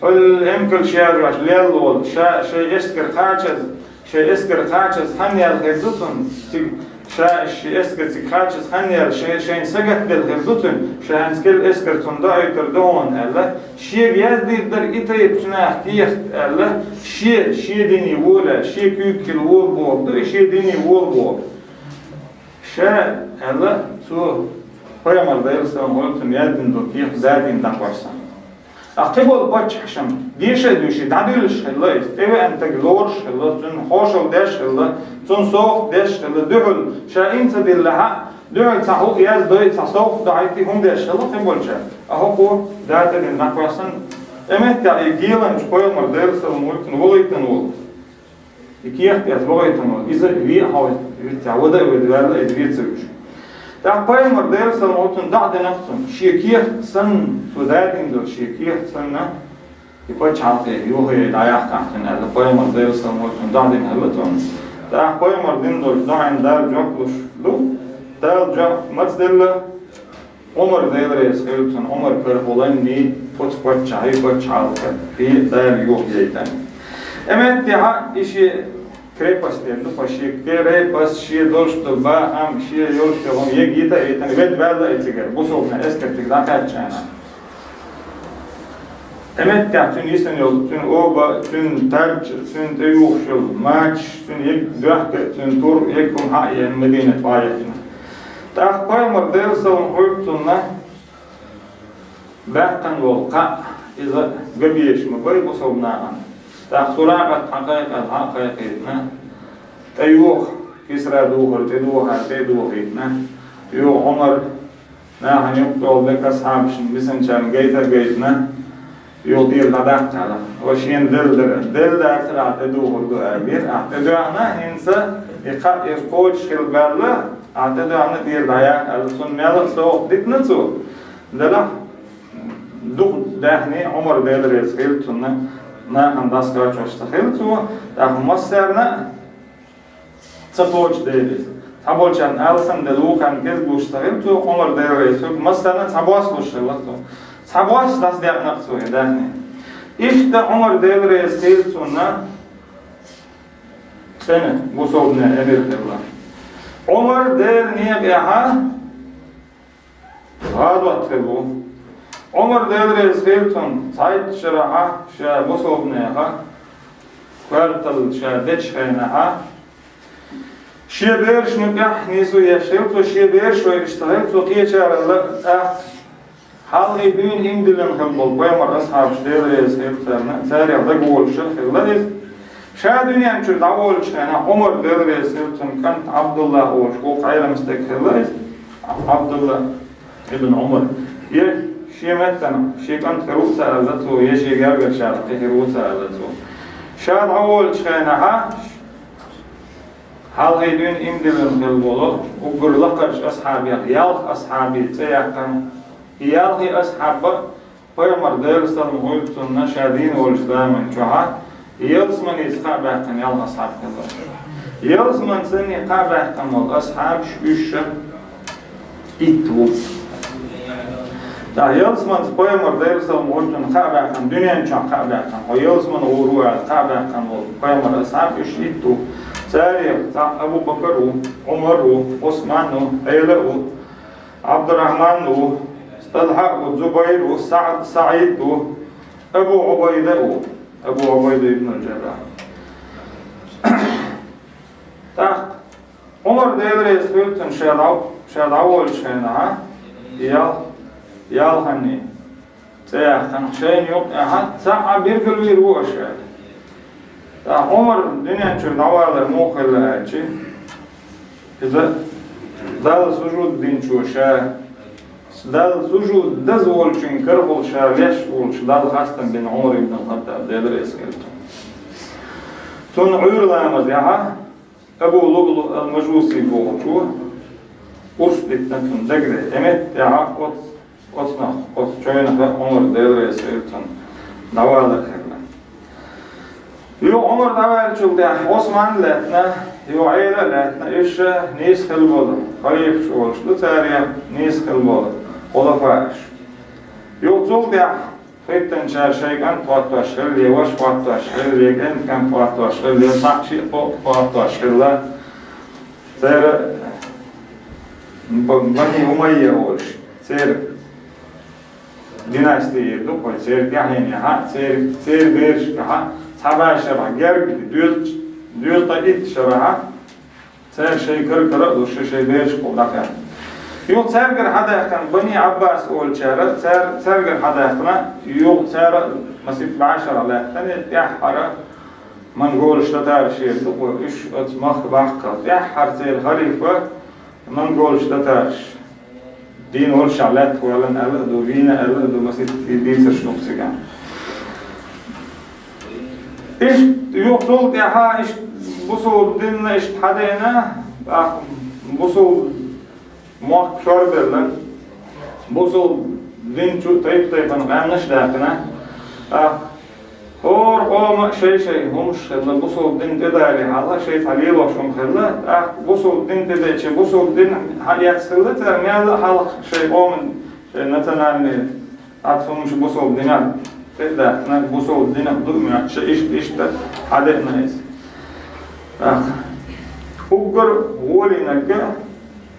Хьуьлла эмкалш яжош лелла волу, ша шайн эскар кхачаза, шайн эскар кхачаза хан яьлла хир ду цунна, цига ша ши эскар цига кхачаза хан яьлла, шайн, шайна сагатделла хир ду цуьнан, ша хӀинца кхин эскар цунна доуьйтур ду хьуна аьлла, шега яздийр дара и тайпачу наха кехат аьлла, шен, шен дине вола, шен куьйга хила вола бохург ду, и шен дине вола бохург. Ша аьлла, цо пайхамар, Делан салам хуьлда цунна, яздина долу кехат дадийна дӀакхоьссина. Ткъа кхин болу паччахьаш-м деша а дуьйший, дӀадуьллуш хилла иза, тӀевеана стаг лоруш хилла, цунна хьошалла деш хилла, цунна совгӀат деш хилла, дуьхьал ша хӀинца диллахь а, дуьхьал цхьа хӀума яздой, цхьа совгӀат дохьуьйтий, хӀума деш хилла кхин болчара. Ткъа хӀокхо дадийна дӀакхоьссина, тӀеметтехь и геланча пайхамар, Делан салам хуьлда цунна, валийтина волу. И кехат эцна вахийтина волу, иза вен а хьовсийта, виццехь вада а ведда ваьлла, иза вен ца вуьйш. ТӀаккха пайхамар, Делан салам хуьлда цунна, дӀа а дина цунна, шен кехат санна, цо дадийна долу шен кехат санна, и пачхьалкхе йохаяй дӀаяьккхина цунна аьлла, пайхамар, Делан салам хуьлда цунна, дӀа а дина хилла цунна. ТӀаккха пайхамар дина долчу доӀанна Дала жоп луш ду, Дала жоп маца делла, Ӏумар, Дела реза хила цунна, Ӏумар карахь волуш ву, оцу паччахьий пачхьалкх, и Дала йохаяйтина. И меттехь и шен крепость дерг ду, тхо шен крепость, шен долуш долу бахам, шен йолуш йолу хӀума яга йита а йитина, ведда ваьлла и цигара, бусалбанийн эскар цига дӀакхаьчча. И меттехь цуьнан йисина йолу, цуьнан оба, цуьнан таж, цуьнан тӀеюхуш йолу мачаш, цуьнан яга доьхка, цуьнан тур, яга хӀума хьа а еана, Мадинат ваийтина. ТӀаккха пайхамар, Делан салам хуьлда цунна, баьккхина волу кхаъ, иза ган безаш ма бай бусалба нахана. ТӀаккха Суракъат хьакхайкхина, хьа а кхайкхийтина, тӀеюха, Кисра духар тӀедухар тӀе а дохийтина, юха Ӏумар, нахана юккъе долу дерг асхьабашна, бисинчарна гайта а гайтина, юха тӀера дӀадаккха аьлла. Ва шена делла дара, делла дацара ахь тӀедухур ду аьлла. Ахь тӀедоьгӀна, хӀинца и кхаъ иза кхочуш хила баьлла, ахь тӀедоьгӀна, тӀера дӀаяха аьлла. Цунна мел а совгӀат дитина цо. Делахь дукха даьхни Ӏумар, Дела реза хила цунна, нахана дӀасакхачош ца хилла цо, тӀаккха массарна а ца кхочушдели иза. Цхьаболчарна алсам делла, вукхарна кӀезиг луш ца хилла цо, Ӏумар, Дела реза хила, массарна а цхьабосса луш хилла цо. Цхьабосса дӀасадеъна-кх цо и даьхни. Иштта Ӏумар, Дела реза хила цунна, цӀена бусалбанийн эмир хилла. Ӏумар, Делан некъехь гӀазот хир ву. Ӏумар, Дела реза хила цунна, цхьайтта шарахь ша бусалбанех коьрталла ша дечу хенахь, шен берашна юкъехь нисо еш хилла цо, шен бераш вайнаш ца хилла цо кхечаралла, тӀаккха хьалхе дуьйна иман диллина хилла болу пайхамар асхьабаш, Дела реза хила царна, царех дагаволуш а хилла иза. Ша дуьнен чуьра дӀаволучу хенахь Ӏумар, Дела реза хила цунна, кӀант Ӏабдуллах волуш вукху Ӏелам стаг хилла иза, Ӏабдулла ибн Ӏумар. Я шен меттана, шен кӀант хир ву ца аьлла цо, я шен гергарчарах кхин хир ву ца аьлла цо. Ша дӀаволучу хенахь, хьалхе дуьйна иман диллина хилла болу уггар лакхарчу асхьабех ялх асхьабан цӀе яьккхина. И ялхе асхьаб а пайхамар, Делан салам хуьлда цунна, ша дийна волчу заман чохь ялсаманица кхаъ баьккхина ялх асхьаб хилла. Ялсманца санна кхаъ баьккхина болу асхьабаш уьш итт бу. ТӀаккха ялсманца пайхамар, Делера салам хуьлда цунна, кхаъ баьккхина, дуьнен чохь кхаъ баьккхина, хьо ялсманца гӀур ву аьлла кхаъ баьккхина болу пайхамар асхьаб уьш итт бу. Царах цхьаъ Абу Бакар ву, Ӏумар ву, Ӏусман ву, Ӏела ву, Ӏабдуррахьман ву, ТӀалхьа ву, Зубайр ву, СаӀд, СаӀид ву, Абу Ӏубайда ву, Абу Ӏубайда ибн аль-Джаррахь. ТӀаккха Ӏумар, Дела реза хуьлда цунна, ша дӀа-, ша дӀаволучу хенахь, ял-, ялханний цӀе яьккхина, шайна юккъехь цхьаъ билгалвийр ву аша аьлла. ТӀаккха Ӏумар дуьнен чуьра дӀавалар муха хилла аьлча, иза Далла сужуд динчо ша, Далла сужуд даза волчуьнга карахула ша леш волчу Далла хастам бина Ӏумар ибн аль-Хаттаб, Дела реза хуьлда цунна. Цунна Ӏуьйра ламазехь Абу Лулу ал-Мажуси бохучо урс дитина цунна дагадеъна. ТӀе меттехь оц-, оцунах, оцу чевнах Ӏумар, Дела реза хуьлда цунна, дӀавалар хилла. Юха Ӏумар дӀаваьллачул тӀаьхьа Ӏусман а лаьттина, юха Ӏела а лаьттина, уьш нийса хилла болу, халифаш олуш ду цара, нийса хилла болу, хулафааш. Юха цул тӀаьхьа хӀиттинчара шайн кӀант хӀоттош хилла, я ваша хӀоттош хилла, я кӀентан кӀант хӀоттош хилла, я цхьаъ шиъ кхоъ хӀоттош хилла. Церан Б-, Бани Умайя олуш, церан династи эр ду, кхой церан тӀаьхьенехьа, церан, церан берашкахьа, цхьа бӀе шарахь герга, доьза-, доьзткъе итт шарахьа, цара шайн кара-кара а луш, шайн берашкахула дӀакхаьчна. Юха цаьргара хьадаьккхина Бани Ӏаббас олучара, цар-, цаьргара хьадаьккхина, юха цара масийтта бӀе шарахь лаьттина, тӀаьххьара монголаш, татараш эр ду, кхой уьш оцу махка бахкал. ТӀаьххьара церан халифа монголаш, татараш дийна волушехь лаьтта валлина аьлла а ду, вийна аьлла а ду, масийтта дийцарш ду цигахь. Иштта юха цул тӀаьхьа иштта бусулба дин иштта хьадеана, тӀаккха бусулба мохк шорбелла, бусулба дин чу тайп-тайпана къаьмнаш а даьккхина, тӀаккха хӀора къоман шай-шай хӀумаш хилла, бусулба дин тӀедале хьалха шайн цхьа лелош хӀума хилла, тӀаккха бусулба дин тӀедеъча, бусулба дин хьаэцна хилла цара, мелла а хьалха шайн къоман, шайн национальный, цхьацца хӀумнаш бусулба динехь тӀе а даьккхина, бусулба динах ду а моьттуш, иштта, иштта хьадеана иза. ТӀаккха уггар гӀолийнарг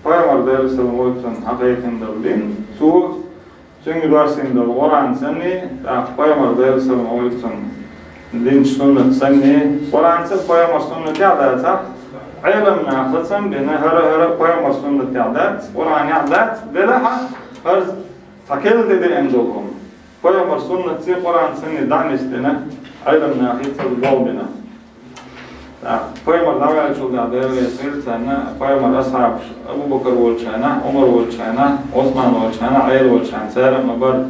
пайхамар, Делера салам хуьлда цунна, хьакхайкхина долу дин, цо Цуьнга доссийна долу Къуръан санний, тӀаккха пайхамар, Делера салам хуьлда цунна, динчу суннат санний, Къуръанца а, пайхамар суннатехь а дацахь, Ӏеламнаха сацам бина, хӀара-хӀара пайхамар суннатехь дац, Къуръанехь дац, делахь а, хӀара цхьа керла тӀедеана долу хӀума. Пайхамар суннатций, Къуръан санний дӀа а нисдина, Ӏеламнахий цунна болх бина. ТӀаккха пайхамар дӀаваьллачул тӀаьхьа, Дела реза хуьлда царна, пайхамар асхьабаш Абу Бакар волчу хенахь, Ӏумар волчу хенахь, Ӏусман волчу хенахь, Ӏела волчу хенахь цара а ма бара.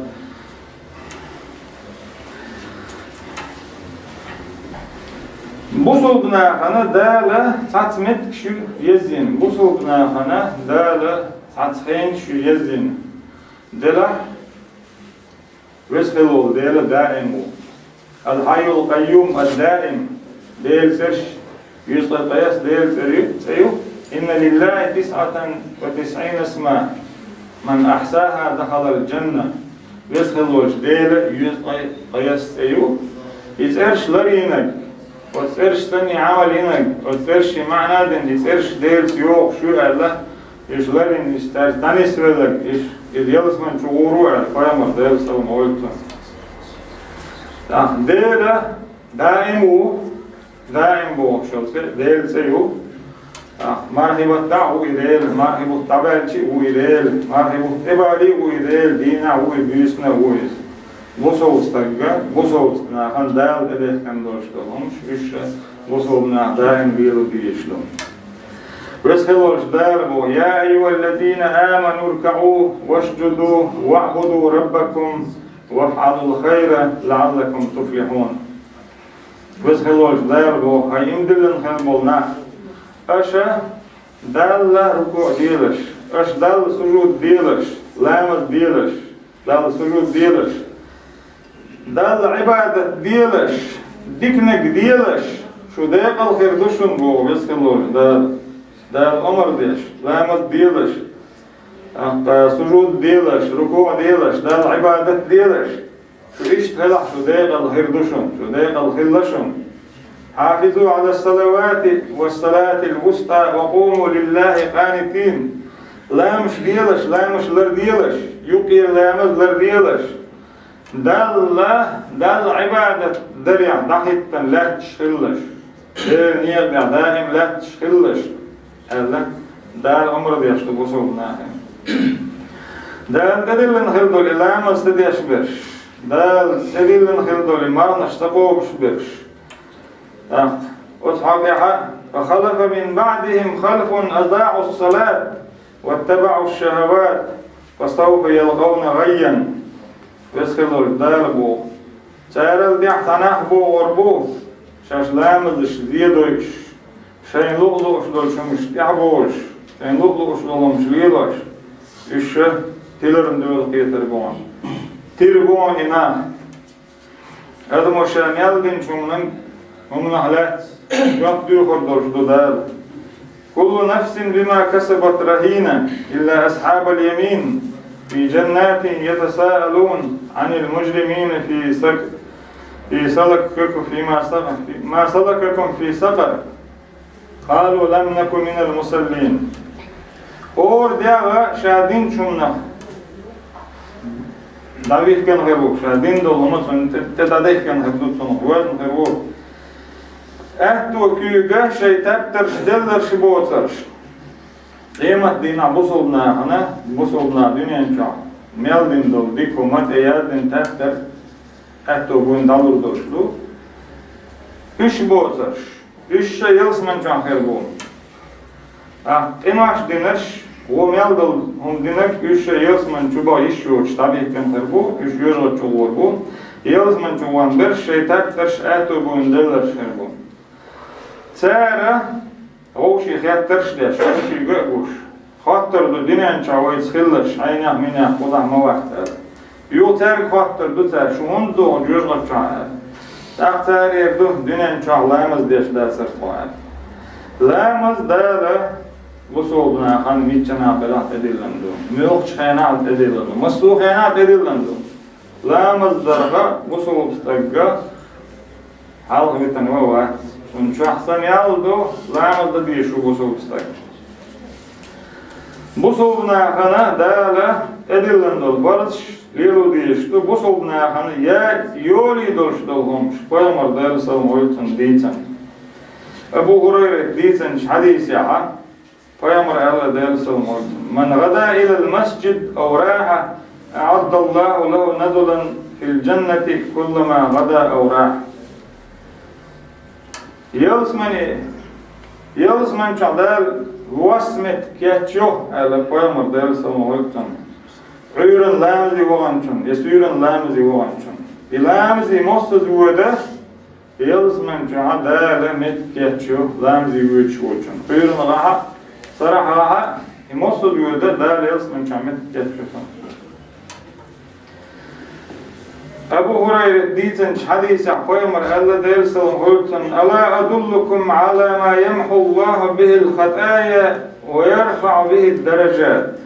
Бусулба нахана Дала цхьацца меттигаш ю езйина, бусулба нахана Дала цхьацца хенаш ю езйина. Делахь, Веза хилла волу Дела даим ву. Аль-Хьайюль-Къайюм, ад-Даим. Делан цӀерш, юьзткъе ткъайесна Делан цӀе ю, цӀе ю. Инна лиллахи тисъатан ва тисъина исма. Ман ахьсаха дахалаль-джанна. Веза хилла волчу Делан юьзткъе ткъайесна цӀе ю. И цӀерш ларийнарг, оцу цӀерш санна Ӏамал йинарг, оцу цӀершийн маьӀна а дина, и цӀерш Делаца йогӀуш ю аьлла, Иштта ларйина, иштта цаьрца дӀанисвелларг, иштта иза ялсамани чу гӀур ву аьлла, пайхамар, Делан салам хуьлда цунна. ТӀаккха Дела даим ву, даим бохуш йолу цӀе Делан цӀе ю. ТӀаккха мархи баттахь а ву и Дела, мархи бутт дӀабаьлча а ву и Дела, мархи бутт тӀебале а ву и Дела, дийнахь а ву и, буьйсанна а ву иза. Бусалба стагга, бусалба нахана Дала тӀедехкина долуш долу хӀумаш, уьш бусалба наха даим лело дезаш ду. Веза хилла волчу Дала боху: «Я айюхаллазина аману ркаӀу вашджуду ваӀбуду раббакум вафӀалул хайра лаӀаллакум туфлихьун». Веза хилла волчу Дала боху: «Хьай иман диллина хилла болу нах, аша Далла рукуӀ делаш, аша Далла сужуд делаш, ламаз делаш, Далла сужуд делаш, Далла Ӏибадат делаш, диканиг делаш, Шу декъала хир ду шуна, боху Веза хила волчу Дала. Дала омра деш, ламаз делаш, тӀаккха сужуд делаш, рукуъ делаш, Далла Ӏибадат делаш. Шу иштта хилахь, шу декъала хир ду шуна, шу декъала хилла шуна. «Хьафизу Ӏала салавати ва салатил вуста ва къуму лиллахи къанитин». Ламаш делаш, ламаш ларделаш, юкъера ламаз ларделаш. Далла, Далла Ӏибадат дарехь дӀахӀиттина лаьтташ хилалаш, Делан некъа тӀехь даим лаьтташ хилалаш, аьлла, Дала омра деш ду бусалба нахана. Дала тӀедиллина хир долу и ламаз ца деш берш, Дала тӀедиллина хир долу и мархнаш ца богуш берш. ТӀаккха оцу хьокъехьа: «Фа халафа мин баъдихим халфун азаъу салат ваттабаъу шахават, фа савфа ялкъавна гӀайян». Веза хила волчу Дала боху: «Царал тӀаьхьа цхьа нах богӀур бу, шаьш ламазаш зе дойуш, шайна луъу-луъуш долчу хӀуманаш тӀаьхьаболуш, шайна луъу-луъуш долу хӀуманаш лелош, уьш ша тиларна доьла кхетар бу хьуна. Тира бу хьуна и нах». Адамо ша мел динчу хӀуманан, хӀуманах лаьцна жоп дуьйхур долуш ду Дала. «Куллу нафсин бима касабат рахина, илла асхьабал ямин, фи джаннатин ятасаалун, анил муджримина фи сак-, фи салакакум фима сак-, ма салакакум фи сакъар». «Къалу лам наку минал мусаллин». ХӀора дегӀ ша динчу хӀуманах дӀавихкина хир ву, ша дина долу хӀума цунна тӀе, тӀе дӀадехкина хир ду, цунах воьзна хир ву. Аьтту куьйга шайн тептарш делларш боцурш. Къематдийнахь бусалба нахана, бусалба нах дуьнен чохь мел дина долу дика хӀума, тӀе яздина тептар, аьтту буйна дӀалур долуш ду. Уьш боцурш. Уьш ша ялсаман чохь хир бу. Ахь къинош динарш, вон мел долу хӀума динарш, уьш ша ялсаман чу баха йиш йоцуш дӀабихкина хир бу, уьш жоьжахати чу гӀур бу. Ялсаман чу ван берш шайн тептарш аьтту буйна делларш хир бу. Цара вовшийн хеттарш а деш, вовшийн ган а гуш. Хоттур ду дуьнен чохь вайца хилларш, хьенех-минех кхузахь ма вац аьлла. Юха цаьрга хоттур ду цара, шу хӀунда ду хӀун жоьжахати чохь аьлла. ТӀаккха цара эр ду, дуьнен чохь ламаз деш дацара тхо аьлла. Ламаз Дала бусалба нахана миччанахь белахь тӀедиллина ду, муьлххачу хенахь а тӀедиллина ду, массо а хенахь а тӀедиллина ду. Ламаз дарга бусалба стагга хьалха витина ван вац. Цунна чохь санна ял ду, ламаз дан дезаш ву бусалба стаг. Бусалба нахана Дала тӀедиллина долу парзаш лело дезаш ду, бусалба нахана я йолий долуш долу хӀумаш, пайхамар Делан салам хуьлда цунна дийцина. Абу ХӀурайрат дийцинчу хьадисехьа, пайхамар аьлла Делан салам хуьлда цунна: «Ман гӀада илал масджид ав раха, аӀаддаллаху лаху назулан фил джаннати куллама гӀада ав раха». Ялсамане, ялсаман чохь Дала восса меттиг кечйо, аьлла пайхамар Делан салам хуьлда цунна, Ӏуьйранна ламазе ваханчунна, я суьйранна ламазе ваханчунна. И ламазе мостаза воьду, ялсаман чохь Дала меттиг кечйо ламазе воьдуш волчунна. Ӏуьйранна гӀахьа, сарахь гӀахьа, и мостаза воьду, Дала ялсаман чохь меттиг кечйо цунна. Абу ХӀурайрат дийцинчу хьадисехь пайхамар аьлла Делан салам хуьлда цунна: «Ала адуллукум Ӏала ма ямхьу Аллаху бихил хатая ва ярфаӀу бихид дараджат».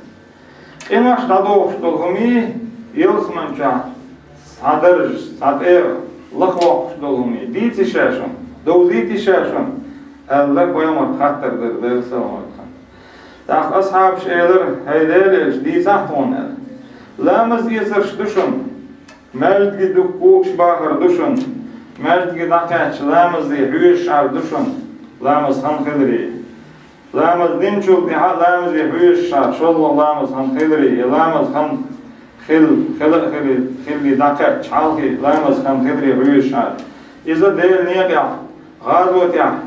Къинош дӀадохуш долу хӀумий, ялсаман чохь цхьа даржа, цхьа тӀегӀа лаха воккхуш долу хӀумий дийций ша шуна, довзийтий ша шуна, аьлла пайхамарна хаттар дира Делан салам хуьлда цунна. ТӀаккха асхьабаш элира: «ХӀай Делан элча, дийцахь тхуна», аьлла. Ламаз эцарш ду шуна, маьждиге дукха кхугаш бахар ду шуна, маьждиге дӀакхаьчча ламазе хьоьжуш Ӏар ду шуна, ламаз хан хиларе. Ламаз динчул тӀаьхьа ламазе хьоьжуш Ӏар, шолгӀа ламаз хан хиларе, я ламаз хан хил-, хила а хили, хилли дӀакхаьчча хьалхе ламаз хан хиларе хьоьжуш Ӏар. Иза Делан некъехь, гӀазотехь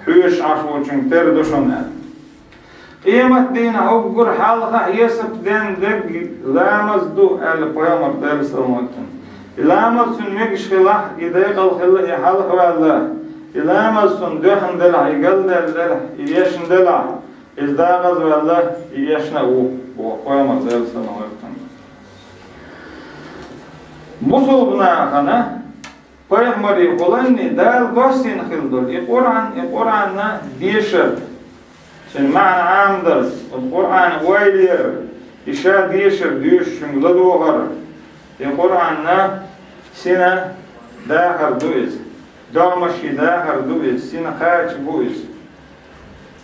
хьоьжуш Ӏаш волчуьнга тера ду шуна аьлла. Къематдийнахь уггар хьалха хьесап ден дерг ламаз ду, аьлла пайхамар Делан салам хуьлда цунна. И ламаз цуьнан мегаш хилахь, и декъала хилла, и хьалха ваьлла, и ламаз цунна доьхна делахь, и галдаьлла делахь, и эшна делахь, иза дакъазваьлла, и эшна а ву, боху пайхамар Делан салам хуьлда цунна. Бусалба нахана Пайхамарий хуланний Дала доссийна хила долу и Къуръан, и Къуръанна дешар, цуьнан маьӀна Ӏамадар, оцу Къуръанан ойла яр, и ша дешар доьшучуьнга ладогӀар, и Къуръанна сина дахар ду иза, догӀмаший дахар ду иза, сина кхача бу иза.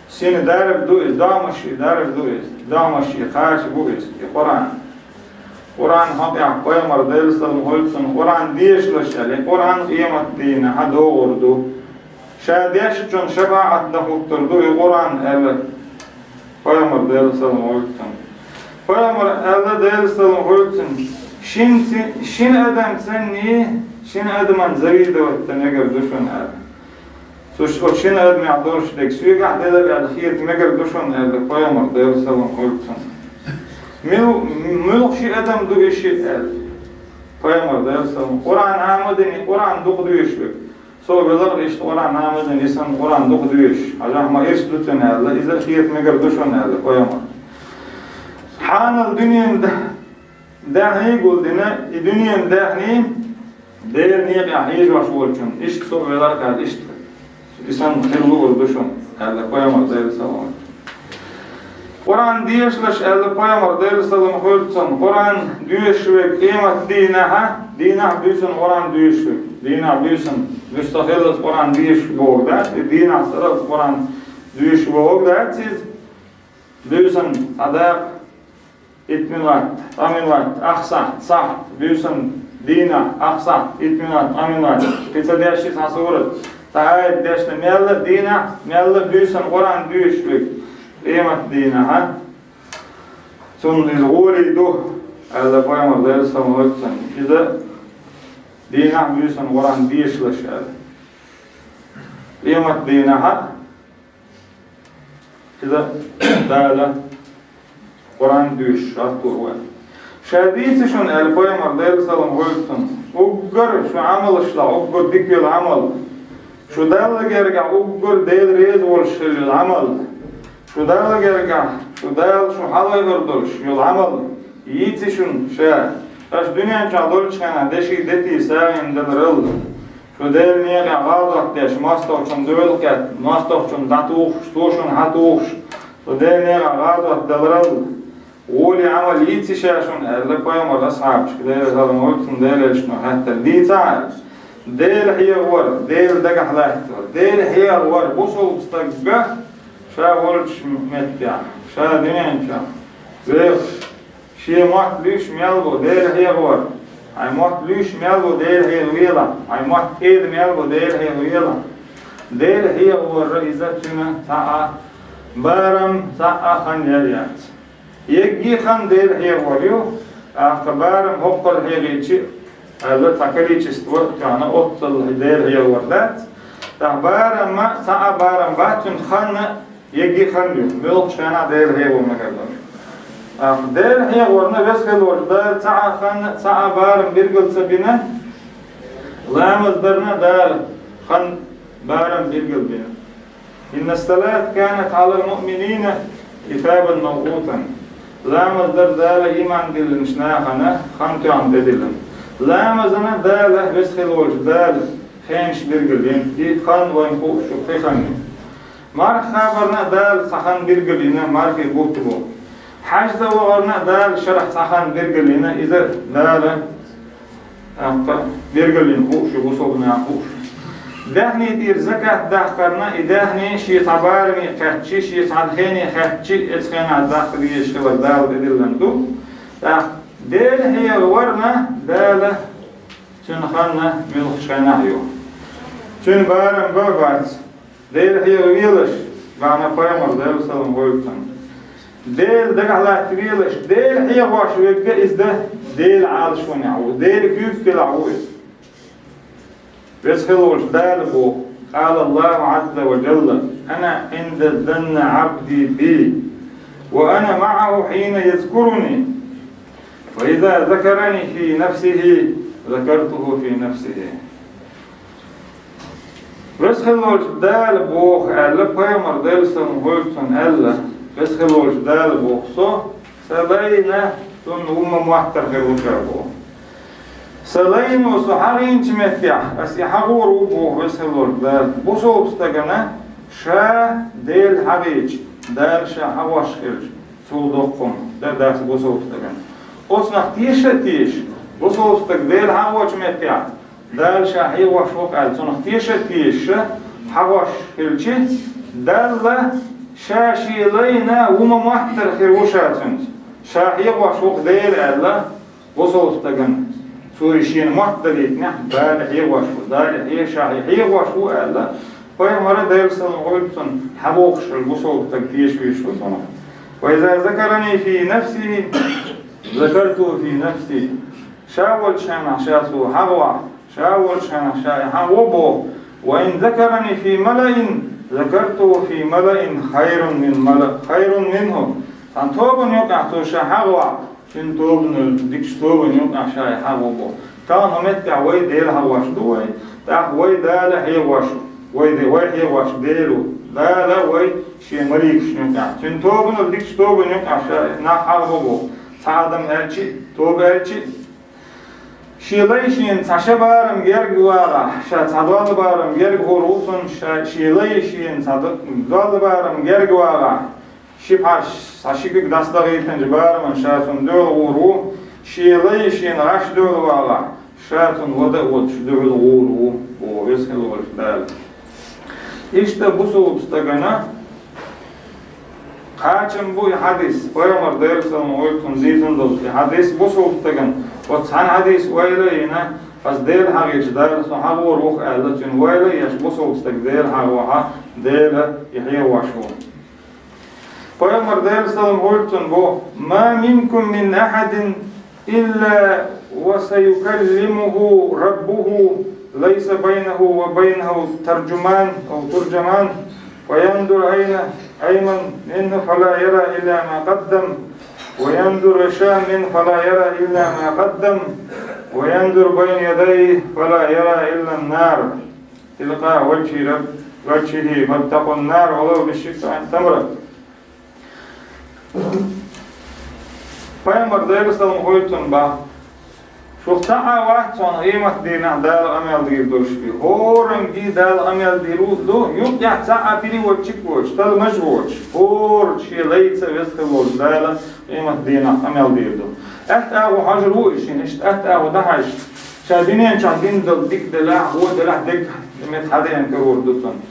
Сина дарба ду иза, догӀмаший дарба ду иза, догӀмаший кхача бу иза, и Къуръан. Къуръан хьокъехь пайхамар Делан салам хуьлда цунна, Къуръан дешалаш аьлла, и Къуръан къематдийнахь догӀур ду. Ша дешначунна шапаӀат дан хӀуттур ду и Къуръан аьлла, пайхамар Делан салам хуьлда цунна. Пайхамар аьлла Делан салам хуьлда цунна, шина, шина адам санний, шина адаман завидовать дан мегар ду шуна аьлла. Цу ш-, оцу шина адамехь долуш дерг соьгахь делира аьлла хета мегар ду шуна аьлла, пайхамар Делан салам хуьлда цунна. Мил-, муьлха ши адам ду и шиъ аьлла, пайхамар Делан салам. Къуръан Ӏама а дина, Къуръан дукха доьшуш верг. Со велар иштта Къуръан Ӏама а дина, и санна Къуръан дукха доьшуш. Хьажахь ма ирс ду цуьнан аьлла, иза а хета мегар ду шуна аьлла, пайхамар. Хьанал дуьненан да-, даьхний гулдина, и дуьненан даьхний Делан некъехь хьийзош волчунна, иштта со а велар кхаьлла, иштта и санна хила луур ду шуна, аьлла пайхамар Делан салам. Къуръан дешалаш аьлла пайхамар Делан салам хуьлда цунна, Къуръан доьшуш верг къематдийнахь, дийнахь буьйсанна Къуръан доьшуш верг, дийнахь буьйсанна, буьйса хиллалц Къуръан дешаш бохург дац, и дийнахь сарралц Къуръан доьшаш бохург дац иза, буьйсанна цхьа дакъа итт минот, ткъа минот, ах сахьт, сахьт, буьйсанна, дийнахь, ах сахьт, итт минот, ткъа минот, кхин ца дешший цхьа сурат, цхьа аят дешна, мелла а дийнахь, мелла а буьйсанна Къуръан доьшуш верг, къематдийнахь, а? Цунна иза гӀоле ду, аьлла пайхамар Делан салам хуьлда цунна. Иза дийнахь буьйсанна Къуръан дешалаш аьлла. Къематдийнахь, а? Иза Дала Къуръан доьшуш гӀаттор ву. Ша дийца шуна аьлла пайхамар Делан салам хуьлда цунна, уггар шу Ӏамалшла, уггар дика йолу Ӏамал, шу Далла гергахь уггар Дела реза волуш хила йолу Ӏамал, шу Далла гергахь, шу Дала шу хьалайгӀар долуш йолу Ӏамал, йийци шуна ша, аша дуьнен чохь долчу хенахь деши дети сагӀина даларал. Шу Делан некъехь гӀазот деш, мостагӀчун доьла кхетта, мостагӀчун дӀатухуш, цо шуна хьатухуш, шу Делан некъехь гӀазот даларал, гӀоле Ӏамал йийци ша шуна аьлла, пайхамар асхьабашка Делан салам хуьлда цунна, Делан элчано хаьттира, дийцахьа аьлла. Дела хьехавар, Дела дагахь латтавар, Дела хьехавар бусалба стаг ша волчу меттехь, ша дуьнен чохь вехаш, шен мотт луьйш мел бу Дела хьехавар. Хьайн мотт луьйш мел бу Дела хьехавелахь. Хьайн мотт кӀеда мел бу Дела хьехавелахь. Дела хьехавар иза цуьнан цхьа а барам, цхьа а хан яц. Егги хан Дела хьехавар ю, тӀаккха барам хӀоккхул хьехийча, аьлла цхьа количество тоьхна оццул Дела хьехавар дац. ТӀаккха барам ма, цхьа а барам бац цуьнан хан, Егги хан ю, муьлххачу хенахь Дела хьехо мегар ду. ТӀаккха Дела хьехорна веза хила волчу Дала цхьа а хан, цхьа а барам билгал ца бина, ламаз дарна Дала хан, барам билгал бина. «Инна салата канат алал муъминина китабан мавкъутан». Ламаз дар Дала иман диллинчу нахана хан тоьхна тӀедиллина. Ламазана Дала, веза хила волчу Дала, хенаш билгал бина, и хан вайн хууш ю, кхин хан ю. Марха кхабарна а Дала цхьа хан билгал йина, мархий бутт бу. ХьаьжцӀа вахарна а Дала шарахь цхьа хан билгал йина, иза Дала, тӀаккха, билгал йина хууш ю, бусалба наха хууш ю. Даьхни тӀера закат дахкарна, и даьхни шен цхьа бараме кхаьччи, шен цхьа хене кхаьччи, эцу хенахь даккха дезаш хилар Дала тӀедиллина ду. ТӀаккха Дела хьехаварна Дала цуьнан хан муьлххачу хенахь ю. Цуьнан барам бан а бац. Дела хьехавелаш, бахьана пайхамар Делан салам хуьлда цунна. Дела дагахь латтавелаш, Дела хьехош верг иза Делан Ӏалашонехь ву, Делан куьйга кхелахь ву иза. Веза хила волчу Дала боху: «Къала Аллаху Ӏазза ва Джалла: ана Ӏинда занни Ӏабди би, ва ана маӀаху хьина язкуруни, фа иза закарани фи нафсихи, закартуху фи нафсихи». Веза хила волчу Дала боху аьлла, пайхамар Делан салам хуьлда цунна аьлла, веза хила волчу Дала боху: «Со Сан лайна, цунна хӀумма моттар хир ву ша», – боху. Сан лайно со хьагӀийнача меттехь, ас и хьагӀор ву боху Веза хилла волчу Дала. Бусалба стагана ша Дела хьагӀийча, Дала ша хьагӀош хилча, цул доккха хӀума дан дац бусалба стагана. Оцунах теша а теша, бусалба стаг Дела хьагӀочу меттехь, Дала ша хьегӀош ву-кх аьлла, цунах теша а теша, ша хьагӀош хилча, Далла ша шен лайна ву ма-моттара хир ву ша цуьнца. Ша хьегӀош ву-кх Дела аьлла, бусалба стагана цо и шена моттадалийтинехь, Дала хьегӀош ву, Дала хье-, ша хье-, хьегӀош ву аьлла, пайхамара, Делан салам хуьлда цунна, хьабохуш хилла бусалба стаг теша везаш ву цунах. وإذا ذكرني في نفسه ذكرته في نفسي. Ша волчу хенахь ша цо хьагӀо, ша волчу хенахь ша и хьагӀо боху. وإن ذكرني في ملأ ذكرته في ملأ خير من ملأ، خير منه. Цхьана тобанна юкъахь цо ша хьагӀо, цуьнан тобанал дикачу тобанна юкъахь ша и хьагӀо боху. Тахана меттехь вай Дела хьагӀош ду вай, тӀаккха вай Дала хьегӀош ву, вай де-, вай хьегӀош Дела ву. Дала вай шен маликашна юкъахь, цуьнан тобанал дикачу тобанна юкъахь ша нах хьагӀо боху. Цхьа адам аьлча а, тоба аьлча а, шен лай шена цхьа ша барам герга вагӀахь, ша цхьа долла барам герга хӀур ву цунна, ша, шен лай шена цхьа до-, долла барам герга вагӀахь, ши пхьарш, цхьа ши куьг дӀасадахийтинчу бараман ша цунна дуьхьал гӀур ву, шен лай шена гӀаш дуьхьал вагӀахь, ша цунна вада а водуш дуьхьал гӀур ву, боху Веза хилла волчу Дала. Иштта бусалба стагана кхачам бу и хьадис, пайхамар, Делан салам хуьлда цунна, дийцина долу и хьадис бусалба стагана. Оцу цхьана хьадис ойла а йина, ас Дела хьагӀийча, Дала со хьагӀор ву-кх аьлла, цуьнан ойла а еш, бусалба стаг Дела хьагӀо хьа, Дела и хьегӀош ву. Пайхамар, Делан салам хуьлда цунна, боху: ما منكم من أحد إلا وسيكلمه ربه ليس بينه وبينه ترجمان أو ترجمان، فينظر أين أيمن منه فلا يرى إلا ما قدم، وينظر يسار منه فلا يرى إلا ما قدم، وينظر بين يديه فلا يرى إلا النار تلقاء وجه رب-، وجهه، فاتقوا النار ولو بشق تمرة. Пайхамар, Делан салам хуьлда цунна, боху: шух цхьа а вац цунна къематдийнахь Дала къамел дийр долуш бен. ХӀоранге Дала къамел дийр ву, ду, юкъехь цхьа а переводчик воцуш, талмаж воцуш, хӀора шен лайца Веза хилла волчу Дала къематдийнахь къамел дийр ду. Атта агӀо хьожур ву иза шена, иштта атта агӀо дан хьаьжча, ша дуьнен чохь дина долу дика делахь, вон делахь, дерг меттахь хьадеана карор ду цунна.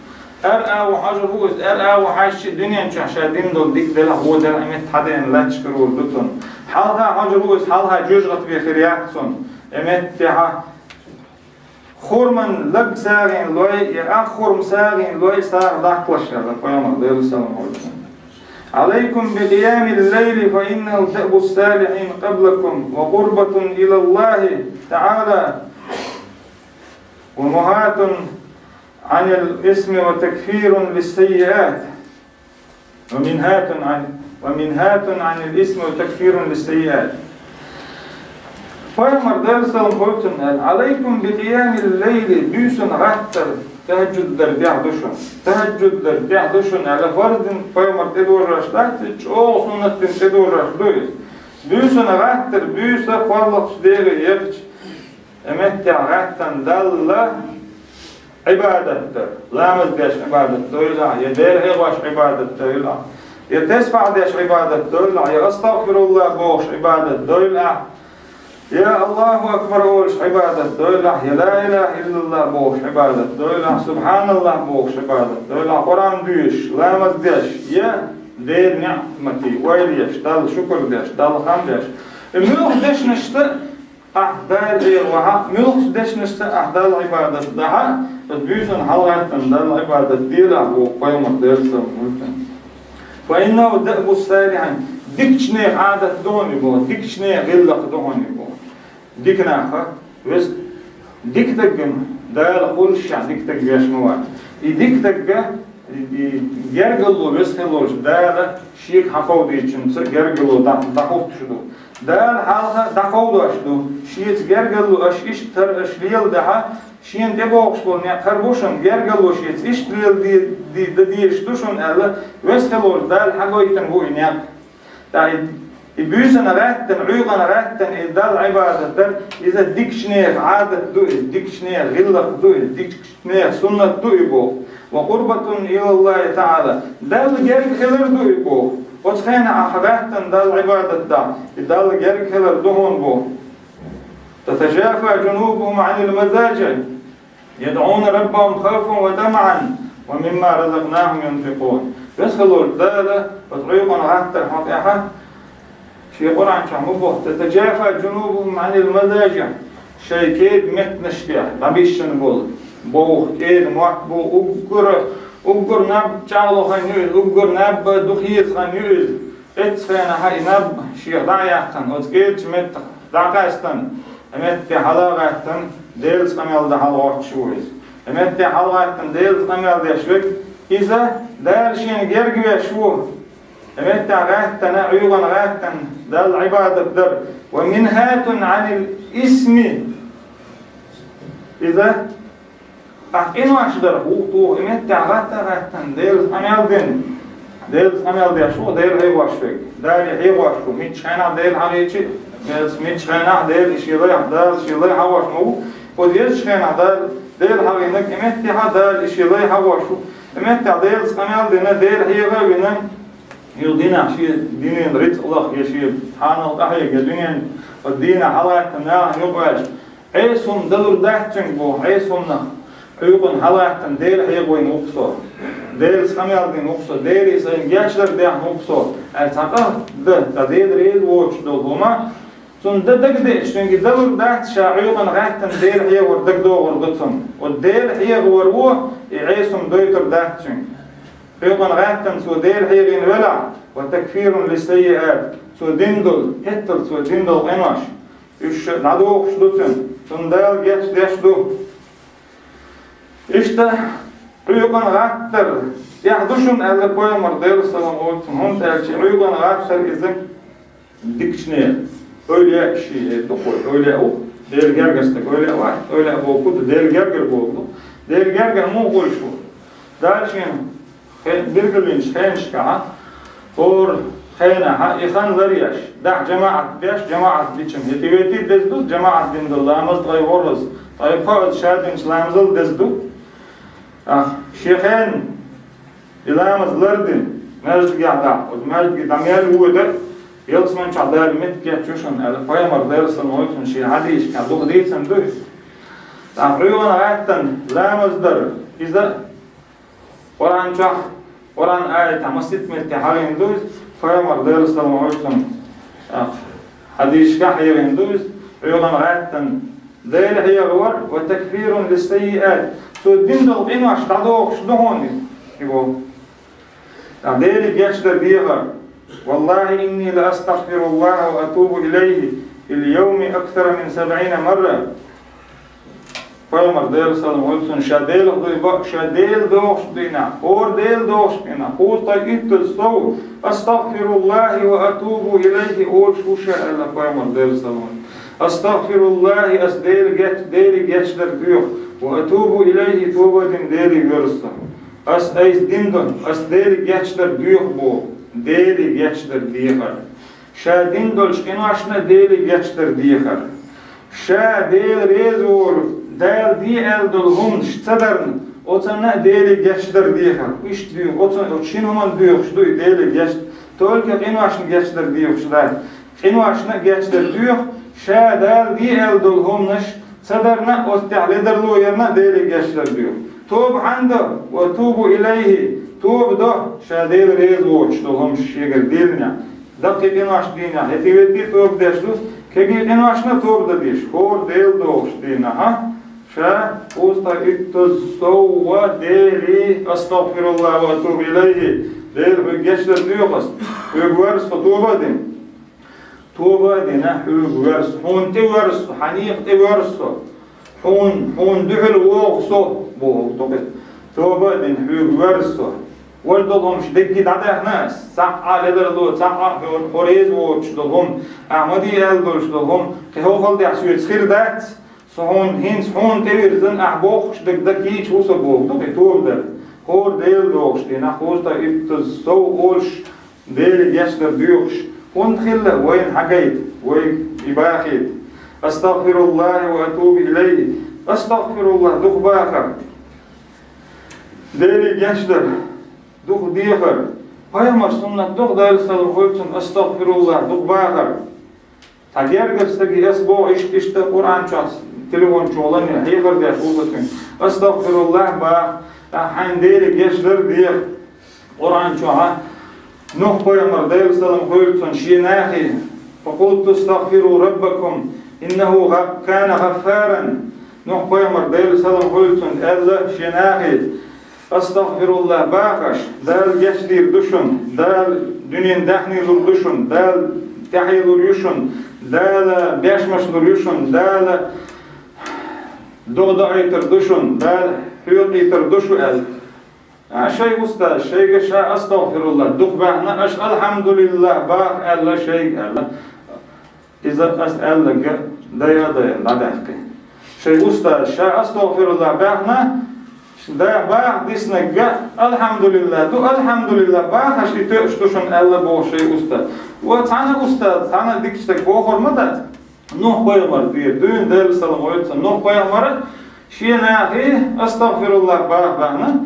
Ара агӀо хьожур ву иза, ара агӀо хьаьжча, дуьнен чохь ша дина долу дика делахь, вон делахь, и меттахь хьадеана лаьтташ карор ду цунна. Хьалха хьожур ву иза, хьалха жоьжахати бен хир яц цунна. И меттехь хурман лаг сагӀина лой, я ах хурма сагӀина лой, сагӀа даккхалаш, аьлла пайхамар, Делан салам хуьлда цунна. عليكم بقيام الليل فإنه دأب الصالحين قبلكم وقربة إلى الله تعالى ومنهاة عن الإثم وتكفير للسيئات. ومنهاة عن، ومنهاة عن الإثم وتكفير للسيئات. Пайхамар, Делан салам хуьлда цунна, аьлла: عليكم بقيام الليل, буьйсанна гӀаттар, тахӀажжуд дар тӀехь ду шуна. ТахӀажжуд дар тӀехь ду шуна, аьлла, фарз дин пайхамар тӀедожош дац, чӀогӀа суннат дин тӀедожош ду иза. Буьйсанна гӀаттар, буьйса кхоалгӀачу дегӀе яхча, и меттехь гӀаьттина Далла Ӏибадат дар, ламаз деш Ӏибадат дойла ахь, я Дела хьехош Ӏибадат дойла ахь, я тесбахь деш Ӏибадат дойла ахь, я астагӀфируллахӀ бохуш Ӏибадат дойла ахь, я Аллаху акбар олуш Ӏибадат дойла ахь, я ла илахӀа иллаллахӀ бохуш Ӏибадат дойла ахь, субхьаналлахӀ бохуш Ӏибадат дойла ахь, Къуръан доьшуш, ламаз деш, я Делан неӀматий ойла еш, Далла шукур деш, Далла хам деш. И муьлхха дешнашца ахь Дала лела вахьа, муьлххачу дешнашца ахь Далла Ӏибадат дахьа, аса буьйсанна хьалагӀаьттина Далла Ӏибадат делахь, боху пайхамар, Делан салам хуьлда цунна. فإنه دأب الصالحين, дикачу нехан Ӏадат ду хьуна и, боху, дикачу нехан гӀиллакх ду хьуна и, боху. Дика нах, веза, дика даггана Дала хуьлуш шен дика даг веш ма вац. И дика дагга И гергарло Веза хилла волчу Дала шега хьакховдийчунца гергарло дӀа-, дӀахӀуттуш ду. Дала хьалха дӀакховдош ду. Шеца гергарло аша иштта тара аша леладахьа, шена тӀебогӀуш болу некъ хӀара бу шуна, гергарло шеца иштта леладе-, де-, дан дезаш ду шуна аьлла, Веза хилла волчу Дала хьагойтина бу и некъ. ТӀаккха и И буьйсанна гӀаттана, Ӏуьйкъанна гӀаттана и Далла Ӏибадат дар, иза дикача нехан Ӏадат ду, иза дикача нехан гӀиллакх ду, иза дикача нехан суннат ду и боху. وقربة إلى الله تعالى, Далла герга хилар ду и боху. Оцу хенахь ахь гӀаттана Далла Ӏибадат дахь, и Далла герга хилар ду хьуна боху. تتجافى جنوبهم عن المضاجع يدعون ربهم خوفا وطمعا ومما رزقناهم ينفقون. Веза хилла волчу Дала оцу Ӏуьйкъанна гӀаттарх хьо тӀехьа Шен Къуръан чохь ма боху: تتجافى جنوبهم عن المضاجع. Шайн кеда меттанашкахь дӀабиссина болу, бовха кеда мотт бу, уггар, уггар наб чӀагӀло хан ю иза, уггар наб дукха еза хан ю иза. Эццахь хьан и наб шех дӀа а яьккхина, оцу кедачу меттах дӀакъаьстина, и метте хьала а гӀаьттина, Делаца къамел дан хьалагӀоттуш ву иза. И метте хьала гӀаьттина, Делаца къамел деш верг, иза Дала шена герга веш ву. И меттехь гӀаьттина, Ӏуьйгана гӀаьттина, Далла Ӏибадат дар. ومنهاة عن الإثم. Иза ахь къинош дарх ву туху, и меттехь гӀатта а гӀаьттина, Делаца къамел дина. Делаца къамел деш ву, Дела хьехош верг. Дала хьехош ву, мичча хенахь Дела хьахийчи, мичча хенахь Дела и шен лайх, Дала шен лай хьахош ма ву. Оцу езачу хенахь Дала, Дела хьахийнарг, и меттехь Дала и шен лай хьахош ву. И меттехь Делаца къамел дина, Дела хьеха а вина, юха динехь шен динан рицкъ лаха, я шен хьанал къахьега, я дуьненан оцу дийнахь хьалаьттина нахана юкъаваьлча, Ӏеса хӀума далур дац цуьнга боху, Ӏеса хӀуманах Ӏуьйкъана хьалаьттина Дела хьехавина ву-кх со. Делаца къамел дина ву-кх со, Деле сайна гечдар даьхна ву-кх со, аьлла цхьа къа дан, цхьа Дела реза воцуш долу хӀума, цунна дан дагадеъча, цуьнга далур дац ша Ӏуьйкъана гӀаьттина Дела хьехавар дагадогӀур ду цунна. Оцу Дела хьехавар ву, и Ӏеса хӀума дойтур дац цуьнга. Ӏуьйкъана гӀаьттина цо Дела хьехийна велахь, وتكفير للسيئات, цо дина долу, хӀеттал цо дина долу къинош, уьш дӀадохуш ду цуьнан, цунна Дала гечдеш ду. Иштта Ӏуьйкъана гӀаттар тӀехь ду шуна аьлла пайхамар, Делан салам хуьлда цунна, хӀунда аьлча Ӏуьйкъана гӀаттар иза дикачу нехан, эвлияъ ши, э, дукха эвлияъ ву, Делан гергара стаг эвлияъ вац, эвлияъ бохург ду, Делан гергара бохург ду. Делан гергара муха хуьлуш ву? Дала шена хе-, билгалвинчу хенашкахь, хӀора хенахь и хан ларъеш, дахь жамаӀат беш, жамаӀат дича хӀетте-ветте деза ду, жамаӀат дина долу ламаз ткъе ворхӀазза, ткъе пхоьазза ша динчу ламазал деза ду. Ах, шен хенахь и ламаз лардина, маьждигехь дахь, оцу маьждиге дӀа мел воьду, ялсамани чохь Дала меттиг кечйо шуна аьлла, пайхамар, Делан салам хуьлда цунна, шен хьадисашкахь дукха дийцина ду иза. ТӀаккха Ӏуьйгана гӀаьттина ламаз дар, иза Къуръан чохь, Къуръан аятехь масийтта метте хьахийна ду иза, пайхамар, Делан салам хуьлда цунна, тӀаккха хьадисашкахь хьахийна ду иза, Ӏуьйгана гӀаьттина Дела хьехавар, وتكفير للسيئات, цо дина долу къинош дӀадохуш ду хьуна и боху. ТӀаккха Деле гечдар дехар. والله إني لأستغفر الله وأتوب إليه في اليوم أكثر من سبعين مرة. Пайхамар, Делан салам хуьлда цунна, ша Делах дуй бакъ, ша Дела дохуш дийнахь, хӀора Дела дохуш дийнахь, кхузткъе иттазза сов, أستغفر الله وأتوب إليه олуш ву ша аьлла пайхамар, Делан салам хуьлда. أستغفر الله, ас Дела геч-, Деле гечдар доьху, وأتوب إليه, тоба а дина Деле воьрзу со. Ас айса дина долу, ас Деле гечдар доьху боху, Деле гечдар дехар. Ша дина долчу къиношна Деле гечдар дехар. Ша Дела реза волу, Дала де аьлла долу хӀуманаш ца дарна, оцунна а Деле гечдар дехар. Иштта доьху, оцу, оцу шина хӀуманна доьхуш ду и Деле гечдар. Только къиношна гечдар доьхуш дац. Къиношна а гечдар доьху, ша Дала де аьлла долу хӀуманаш ца дарна, оцу тӀехь ледарло ярна а Деле гечдар доьху. Тоба хьанна до, وأتوب إليه, тоба до, ша Дела реза воцуш долу хӀуманаш шегара диллинехь. Даккхий къинош дийнахь, хӀетте-ветте тоба деш ду, кегий къиношна а тоба дан дезаш, хӀора Дела дохуш дийнахь, ша кхузткъе иттазза сов Деле, أستغفر الله وأتوب إليه, Дела, хьоьга гечдар доьху ас, хьоьга воьрзу со, тоба а дина. Тоба а дина, хьоьга воьрзу, хьуна тӀе воьрзу со, хьан некъа тӀе воьрзу со, хьуна, хьуна дуьхьал вогӀу со, боху тӀаккха. Тоба а дина, хьоьга воьрзу со. Важа долу хӀуманаш дерриге дӀадаьхна ас, цхьаъ а ледарло, цхьаъ а хьо, хьо реза воцуш долу хӀума, ахь ма де аьлла долуш долу хӀума, кхин хӀокхул тӀехь соьца хир дац, со хьуна, хӀинца хьуна тӀевирзина, ахь бохуш дерг дан кийча ву со боху, ду кхин тоба дар. ХӀора Дела дохуш дийнахь, кхузткъе иттазза сов олуш, Деле гечдар доьхуш, ХӀунда хилла вайна хьагайта, вай и бахийта. أستغفر الله وأتوب إليه. أستغفر الله дукха бахар. Деле гечдар, дукха дехар. Пайхамара суннат ду-кх, Делера салам хуьлда цунна, أستغفر الله дукха бахар. Цхьа гергара стаге ас боху иштта, иштта Къуръан чохь, телефон чохь лан хьехар деш ву цуьнга. أستغفر الله баха, тӀаккха хьайна Деле гечдар деха. Къуръан чохь Нухь-пайхамар, Делера салам хуьлда цунна, шен нахе: فقلت استغفروا ربكم إنه غ-، كان غفارا. Нухь-пайхамар, Делера салам хуьлда цунна, аьлла шен нахе: أستغفر الله баха аша, Дала гечдийр ду шуна, Дала дуьненан даьхни лур ду шуна, Дала тӀаьхье лур ю шуна, Дала бешмаш лур ю шуна, Дала догӀа доуьйтур ду шуна, Дала хьоькхуьйтур ду шу аьлла. А, шайн устаза шайга ша أستغفر الله дукха баьхна, аша الحمد لله баха аьлла шайга аьлла. Иза ас аьлларг дайа а дайна дӀадаьккхи. Шайн устаза ша أستغفر الله баьхна, да, баха диснарг الحمد لله ду, الحمد لله баха аша, и тоьуш ду шуна аьлла боху шайн устаза. Ва цхьана устаза, цхьана дикачу стага бохур ма дац. Нухь-пайхамар тӀера дуьйна, Делера салам хуьлда цунна, Нухь-пайхамара шен нахе أستغفر الله баха баьхна,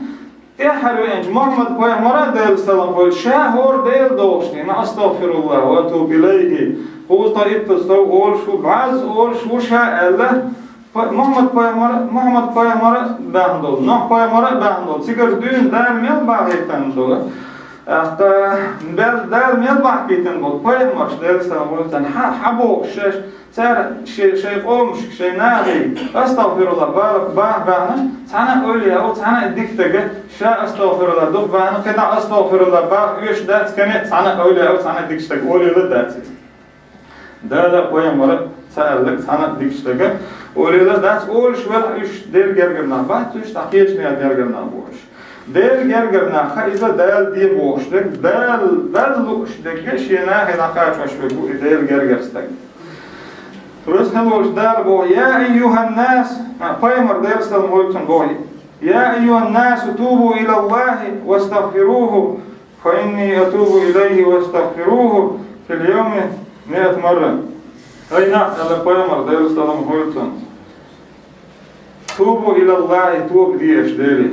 тӀаьххьара веанчу Мухьаммад-пайхамара, Делера салам хуьлда, ша хӀора Дела дохуш дийна أستغفر الله وأتوب إليه. Кхузткъа итт сов олуш ву, бӀозза олуш ву ша аьлла, па-, Мухьаммад-пайхамара, Мухьаммад-пайхамара баьхна долу, Нухь-пайхамара баьхна долу. Цигара дуьйна Дала мел бахийтина долу, тӀаккха, бел-, Дала мел бахкийтина болу пайхамарш, Делера салам хуьлда царна, хьан, хьан бохуш шаьш, цара ши-, шайн къомашка, шайн нахе أستغفر الله баха баьхна, цхьана а эвлаяъ, цхьана а дика стага ша أستغفر الله дукха баьхна, кхидӀа أستغفر الله баха оьшуш дац, кхин а цхьана а эвлаяъ, цхьана а дика стага олийла дац иза. Дала а, пайхамара а ца аьлларг цхьана а дика стага олийла дац, олуш велахь уьш Делан гергара нах бац, уьш цхьа кхечу нехан гергара нах бу уьш. Делан гергара нах, иза Дала де бохуш дерг, Дала, Далла лууш дерг, шен нахе дӀакхачош верг ву и Делан гергара стаг. Веза хилла волчу Дала боху: يا أيها الناس, а, пайхамар, Делера салам хуьлда цунна, боху: يا أيها الناس توبوا إلى الله واستغفروه فإني أتوب إليه واستغفره في اليوم مائة مرة. Ай нах, аьлла пайхамар, Делера салам хуьлда цунна, توبوا إلى الله, тоба де аша Деле.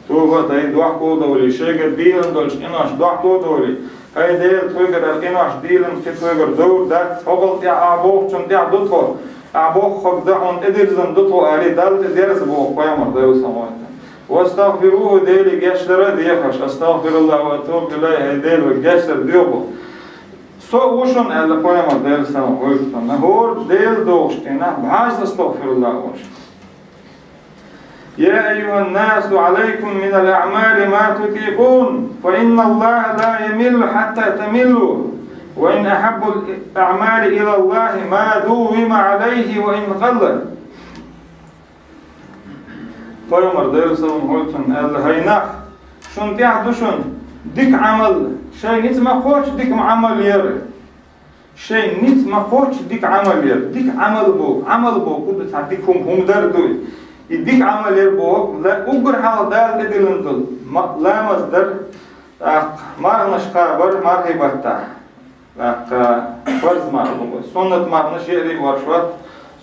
Тоба а дай, дохко а довлий, шайгара дийлина долчу къиношна дохко а довлий. Ай Дела, тхоьгара къинош, дийлина кхин тхоьгара довр дац, хӀокхул тӀехь а бохучунна тӀехь ду тхо. Ахь боххург дан хьуна тӀедирзина ду тхо, аьлла, Далла тӀе дерза боху пайхамар, Делера салам хуьлда цунна. واستغفروه, Деле гечдар а деха аша, أستغفر الله وأتوب إليه, ай Дела, вай гечдар доьху. Со а ву шуна, аьлла пайхамар, Делера салам хуьлда цунна, хӀора Дела дохуш дийнахь, бӀозза أستغفر الله олуш. يا أيها الناس عليكم من الأعمال ما تطيقون، فإن الله لا يمل حتى تملوا، وإن أحب الأعمال إلى الله ما دُوِّم عليه وإن قل. Пайхамар, Делера салам хуьлда цунна, аьлла: хӀай нах, шуна тӀехь ду шуна дика Ӏамал, шайн ницкъ ма кхоччу дика Ӏамал яр. Шайн ницкъ ма кхоччу дика Ӏамал яр. Дика Ӏамал боху, Ӏамал боху ду, цхьа дика хӀума, хӀума дар ду. И дика Ӏамал яр боху, ла-, уггар хьалха Дала тӀедиллина долу ма-, ламаз дар, тӀаккха марханаш кхабар мархий баттахь. ТӀаккха фарз марха ду вай. Суннат марханаш еарий оршот,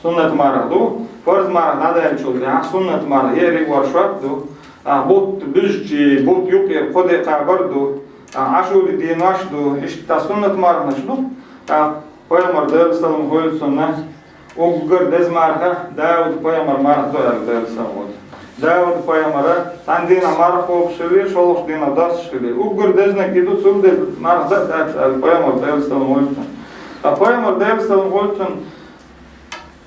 суннат марха ду. Фарз марха дӀадаьллачул тӀаьхьа суннат марха еарий оршот ду. ТӀаккха бутт буьзчи, бутт юккъера кхо де кхабар ду. ТӀаккха Ӏашури денош ду. Иштта суннат марханаш ду. ТӀаккха пайхамар, Делера салам хуьлда цунна, уггар деза марха Дауд-пайхамар марха ду аьлла, Делера салам хуьлда цунна. Дауд-пайхамара цхьана дийнахь марха кхобуш хилира, шолгӀачу дийнахь достуш хилира. Уггар дезаниг и ду, цул деза марха дан а дац аьлла, пайхамар, Делера салам хуьлда цунна. Ткъа пайхамар, Делера салам хуьлда цунна,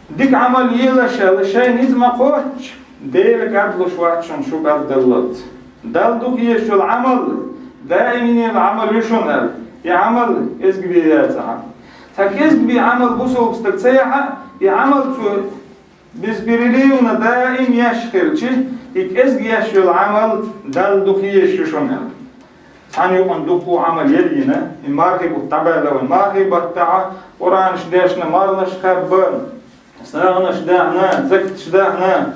дика Ӏамал елаш аьлла, шайн ницкъ ма кхоччу, Дела кӀадлуш вац шуна шу кӀаддаллалц. Далла дукха езаш йолу Ӏамал, даим йина йолу Ӏамал ю шуна аьлла. И Ӏамал кӀезиг бен яц ахьа. Цхьа кӀезиг бен Ӏамал бусалба стаг ца яхь а, и Ӏамал цо безперерывно даим еш хилча, и кӀезиг еш йолу Ӏамал Далла дукха езаш ю шуна аьлла. Цхьана юкъана дуккха а Ӏамал яра йина, и мархий бутт дӀабаьлла вайн. Мархий баттахь Къуръанаш дешна, марханаш кхаьбна, сагӀанаш даьхна, закаташ даьхна,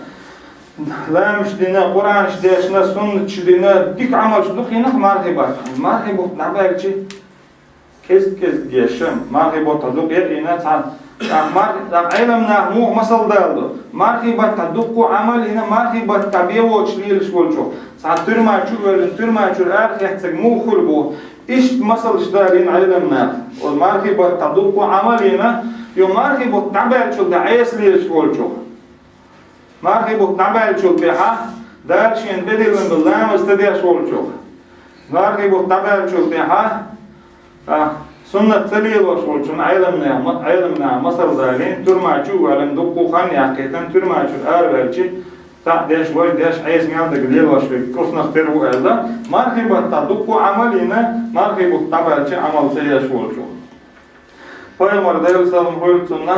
ламазаш дина, Къуръанаш дешна, суннаташ дина, дика Ӏамалш дукха йина-кх мархий баттахь. Мархий бутт дӀабаьлча, кӀезиг-кӀезига еш, мархий бутт дукха яйина, цхьа, тӀаккха мар-, тӀаккха Ӏелам наха муха масал далу? Мархий бутт дукха Ӏамал йина, мархий бутт бе воцуш лелаш волчух, цхьа туьрма чу а воьллина, туьрма чуьра арахецнарг муха хуьлу боху. Иштта масалш далийна Ӏелам наха. Оцу мархий бутт дукха Ӏамал йина, йо мархий бутт дӀабаьллачул тӀаьхьа Ӏеса лелаш волчух. Мархий бутт дӀабаьллачул тӀаьхьа Дала шена тӀедиллина долу ламаз ца деш волчух. Мархий бутт дӀабаьллачул тӀаьхьа, а, суннат ца лелош волчун Ӏелам наха, Ӏелам наха масал далийна, туьрма чу а ваьллина, дуккха хан яккхийтина, туьрма чуьра араваьлча, цхьаъ деш, важа деш, Ӏеса мел дага лелош верг кӀуснах тера ву аьлла, мархий бутт дуккха Ӏамал йина, мархий бутт дӀабаьлча Ӏамал ца еш волчух. Пайхамар, Делан салам хуьлда цунна,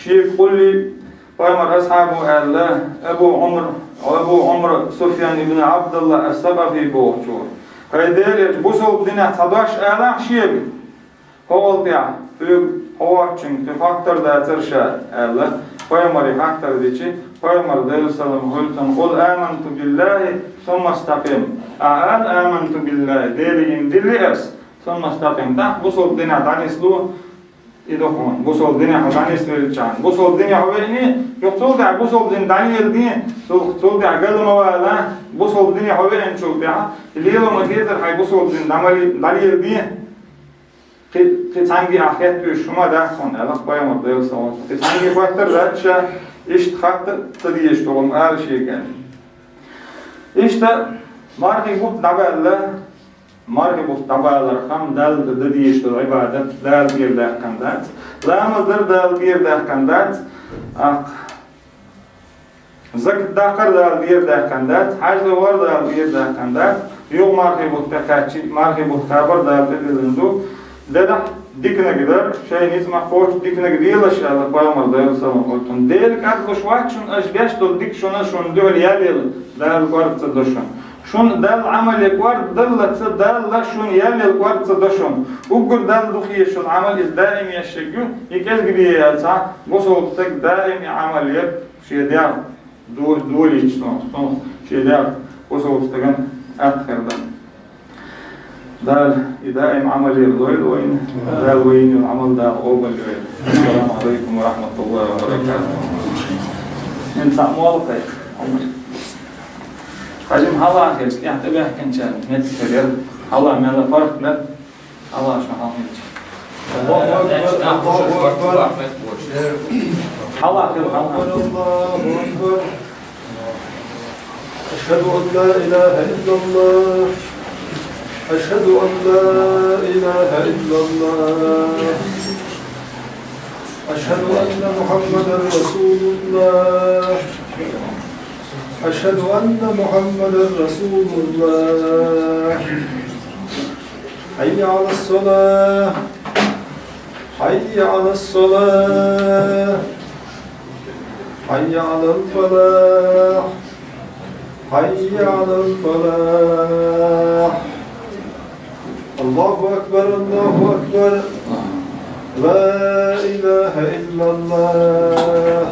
шега къулли, пайхамар асхьабо аьлла, Абу Ӏумр, Абу Ӏумр Суфьян ибн Ӏабдулла ас-Сакъафи бохучо: «ХӀай Делан элча, бусалба динехь цхьа дош алахьа шега, хӀокхул тӀаьхьа, хьоьга хьо воцчуьнга тхе хоттар дацара ша», — аьлла, пайхамаре хаттар дичи, пайхамар, Делан салам хуьлда цунна: «Къул аманту биллахи, сумма стакъим». Ахьа ала: «Аманту биллахи», Деле йина дилли ас, «сумма стакъим», тӀаккха бусалба динехь дӀанисло, и ду хьуна, бусалба динехь хьо дӀанисвеллачарна. Бусалба дине хьо веъний, юха цул тӀаьхьа бусалба дин дӀалелдий, цул, цул тӀаьхьа гала ма вала, бусалба дине хьо веъначул тӀаьхьа, лело ма дезара хьайн бусалба дин дӀамали-, дӀалелдий, кхи-, кхин цхьаьнгге ахь хеттавеш хӀума дац хьуна, аьлла пайхамар, Делан салам хуьлда цунна. Кхин цхьаьнгге хоттар дац ша, иштта хатта ца дезаш долу ала шега. Иштта мархий бутт дӀабаьлла, мархий бутт дӀабалар хам Далла дан дезаш долу Ӏибадат Дала бера даьккхина дац. Ламаз дар Дала бера даьккхина дац. Аккха закат даккхар Дала бера даьккхина дац. Хьаьж дан вар Дала бера даьккхина дац. Юха мархий бутт тӀекхаьчча, мархий бутт кхабар Дала тӀедиллина ду. Делахь диканиг дар, шайн ницкъ ма кхоччу диканиг делаш аьлла пайхамар, Делан салам хуьлда цунна. Делан кӀант луш вац шуна, аша деш долу дика шуна, шуна дуьхьал ял яла, Дала кӀорда ца до шуна. Шуна Далла Ӏамал ян кӀорда даллалц Далла шуна ял яла кӀорда ца до шуна. Уггар Далла дукха езаш йолу Ӏамал иза даим еш ерг ю, и кӀезиг бен яьлла цхьа, бусалба стаг даим и Ӏамал ян шен дегӀ до-, долийча цунах, цунах шен дегӀ бусалба стагана атта хир дан. Дала и даим Ӏамал ян лойла вайна, Дала вайна йолу Ӏамал Дала къобал йойла. Ассаламу алейкум ва рахматуллахи ва баракатуху. Эн цхьа молла кхайкха. Хьажим хьала хилча, тӀехь тӀебаьхкинчарна меттиг хир яра. Хьала мелла паргӀат мел, хьала шу хьалхилча. Хьала хила, хьала. أشهد أن لا إله إلا الله. أشهد أن لا إله إلا الله. أشهد أن محمدا رسول الله. أشهد أن محمدا رسول الله. حي على الصلاة. حي على الصلاة. حي على الفلاح. حي على الفلاح. الله أكبر، الله أكبر. لا إله إلا الله.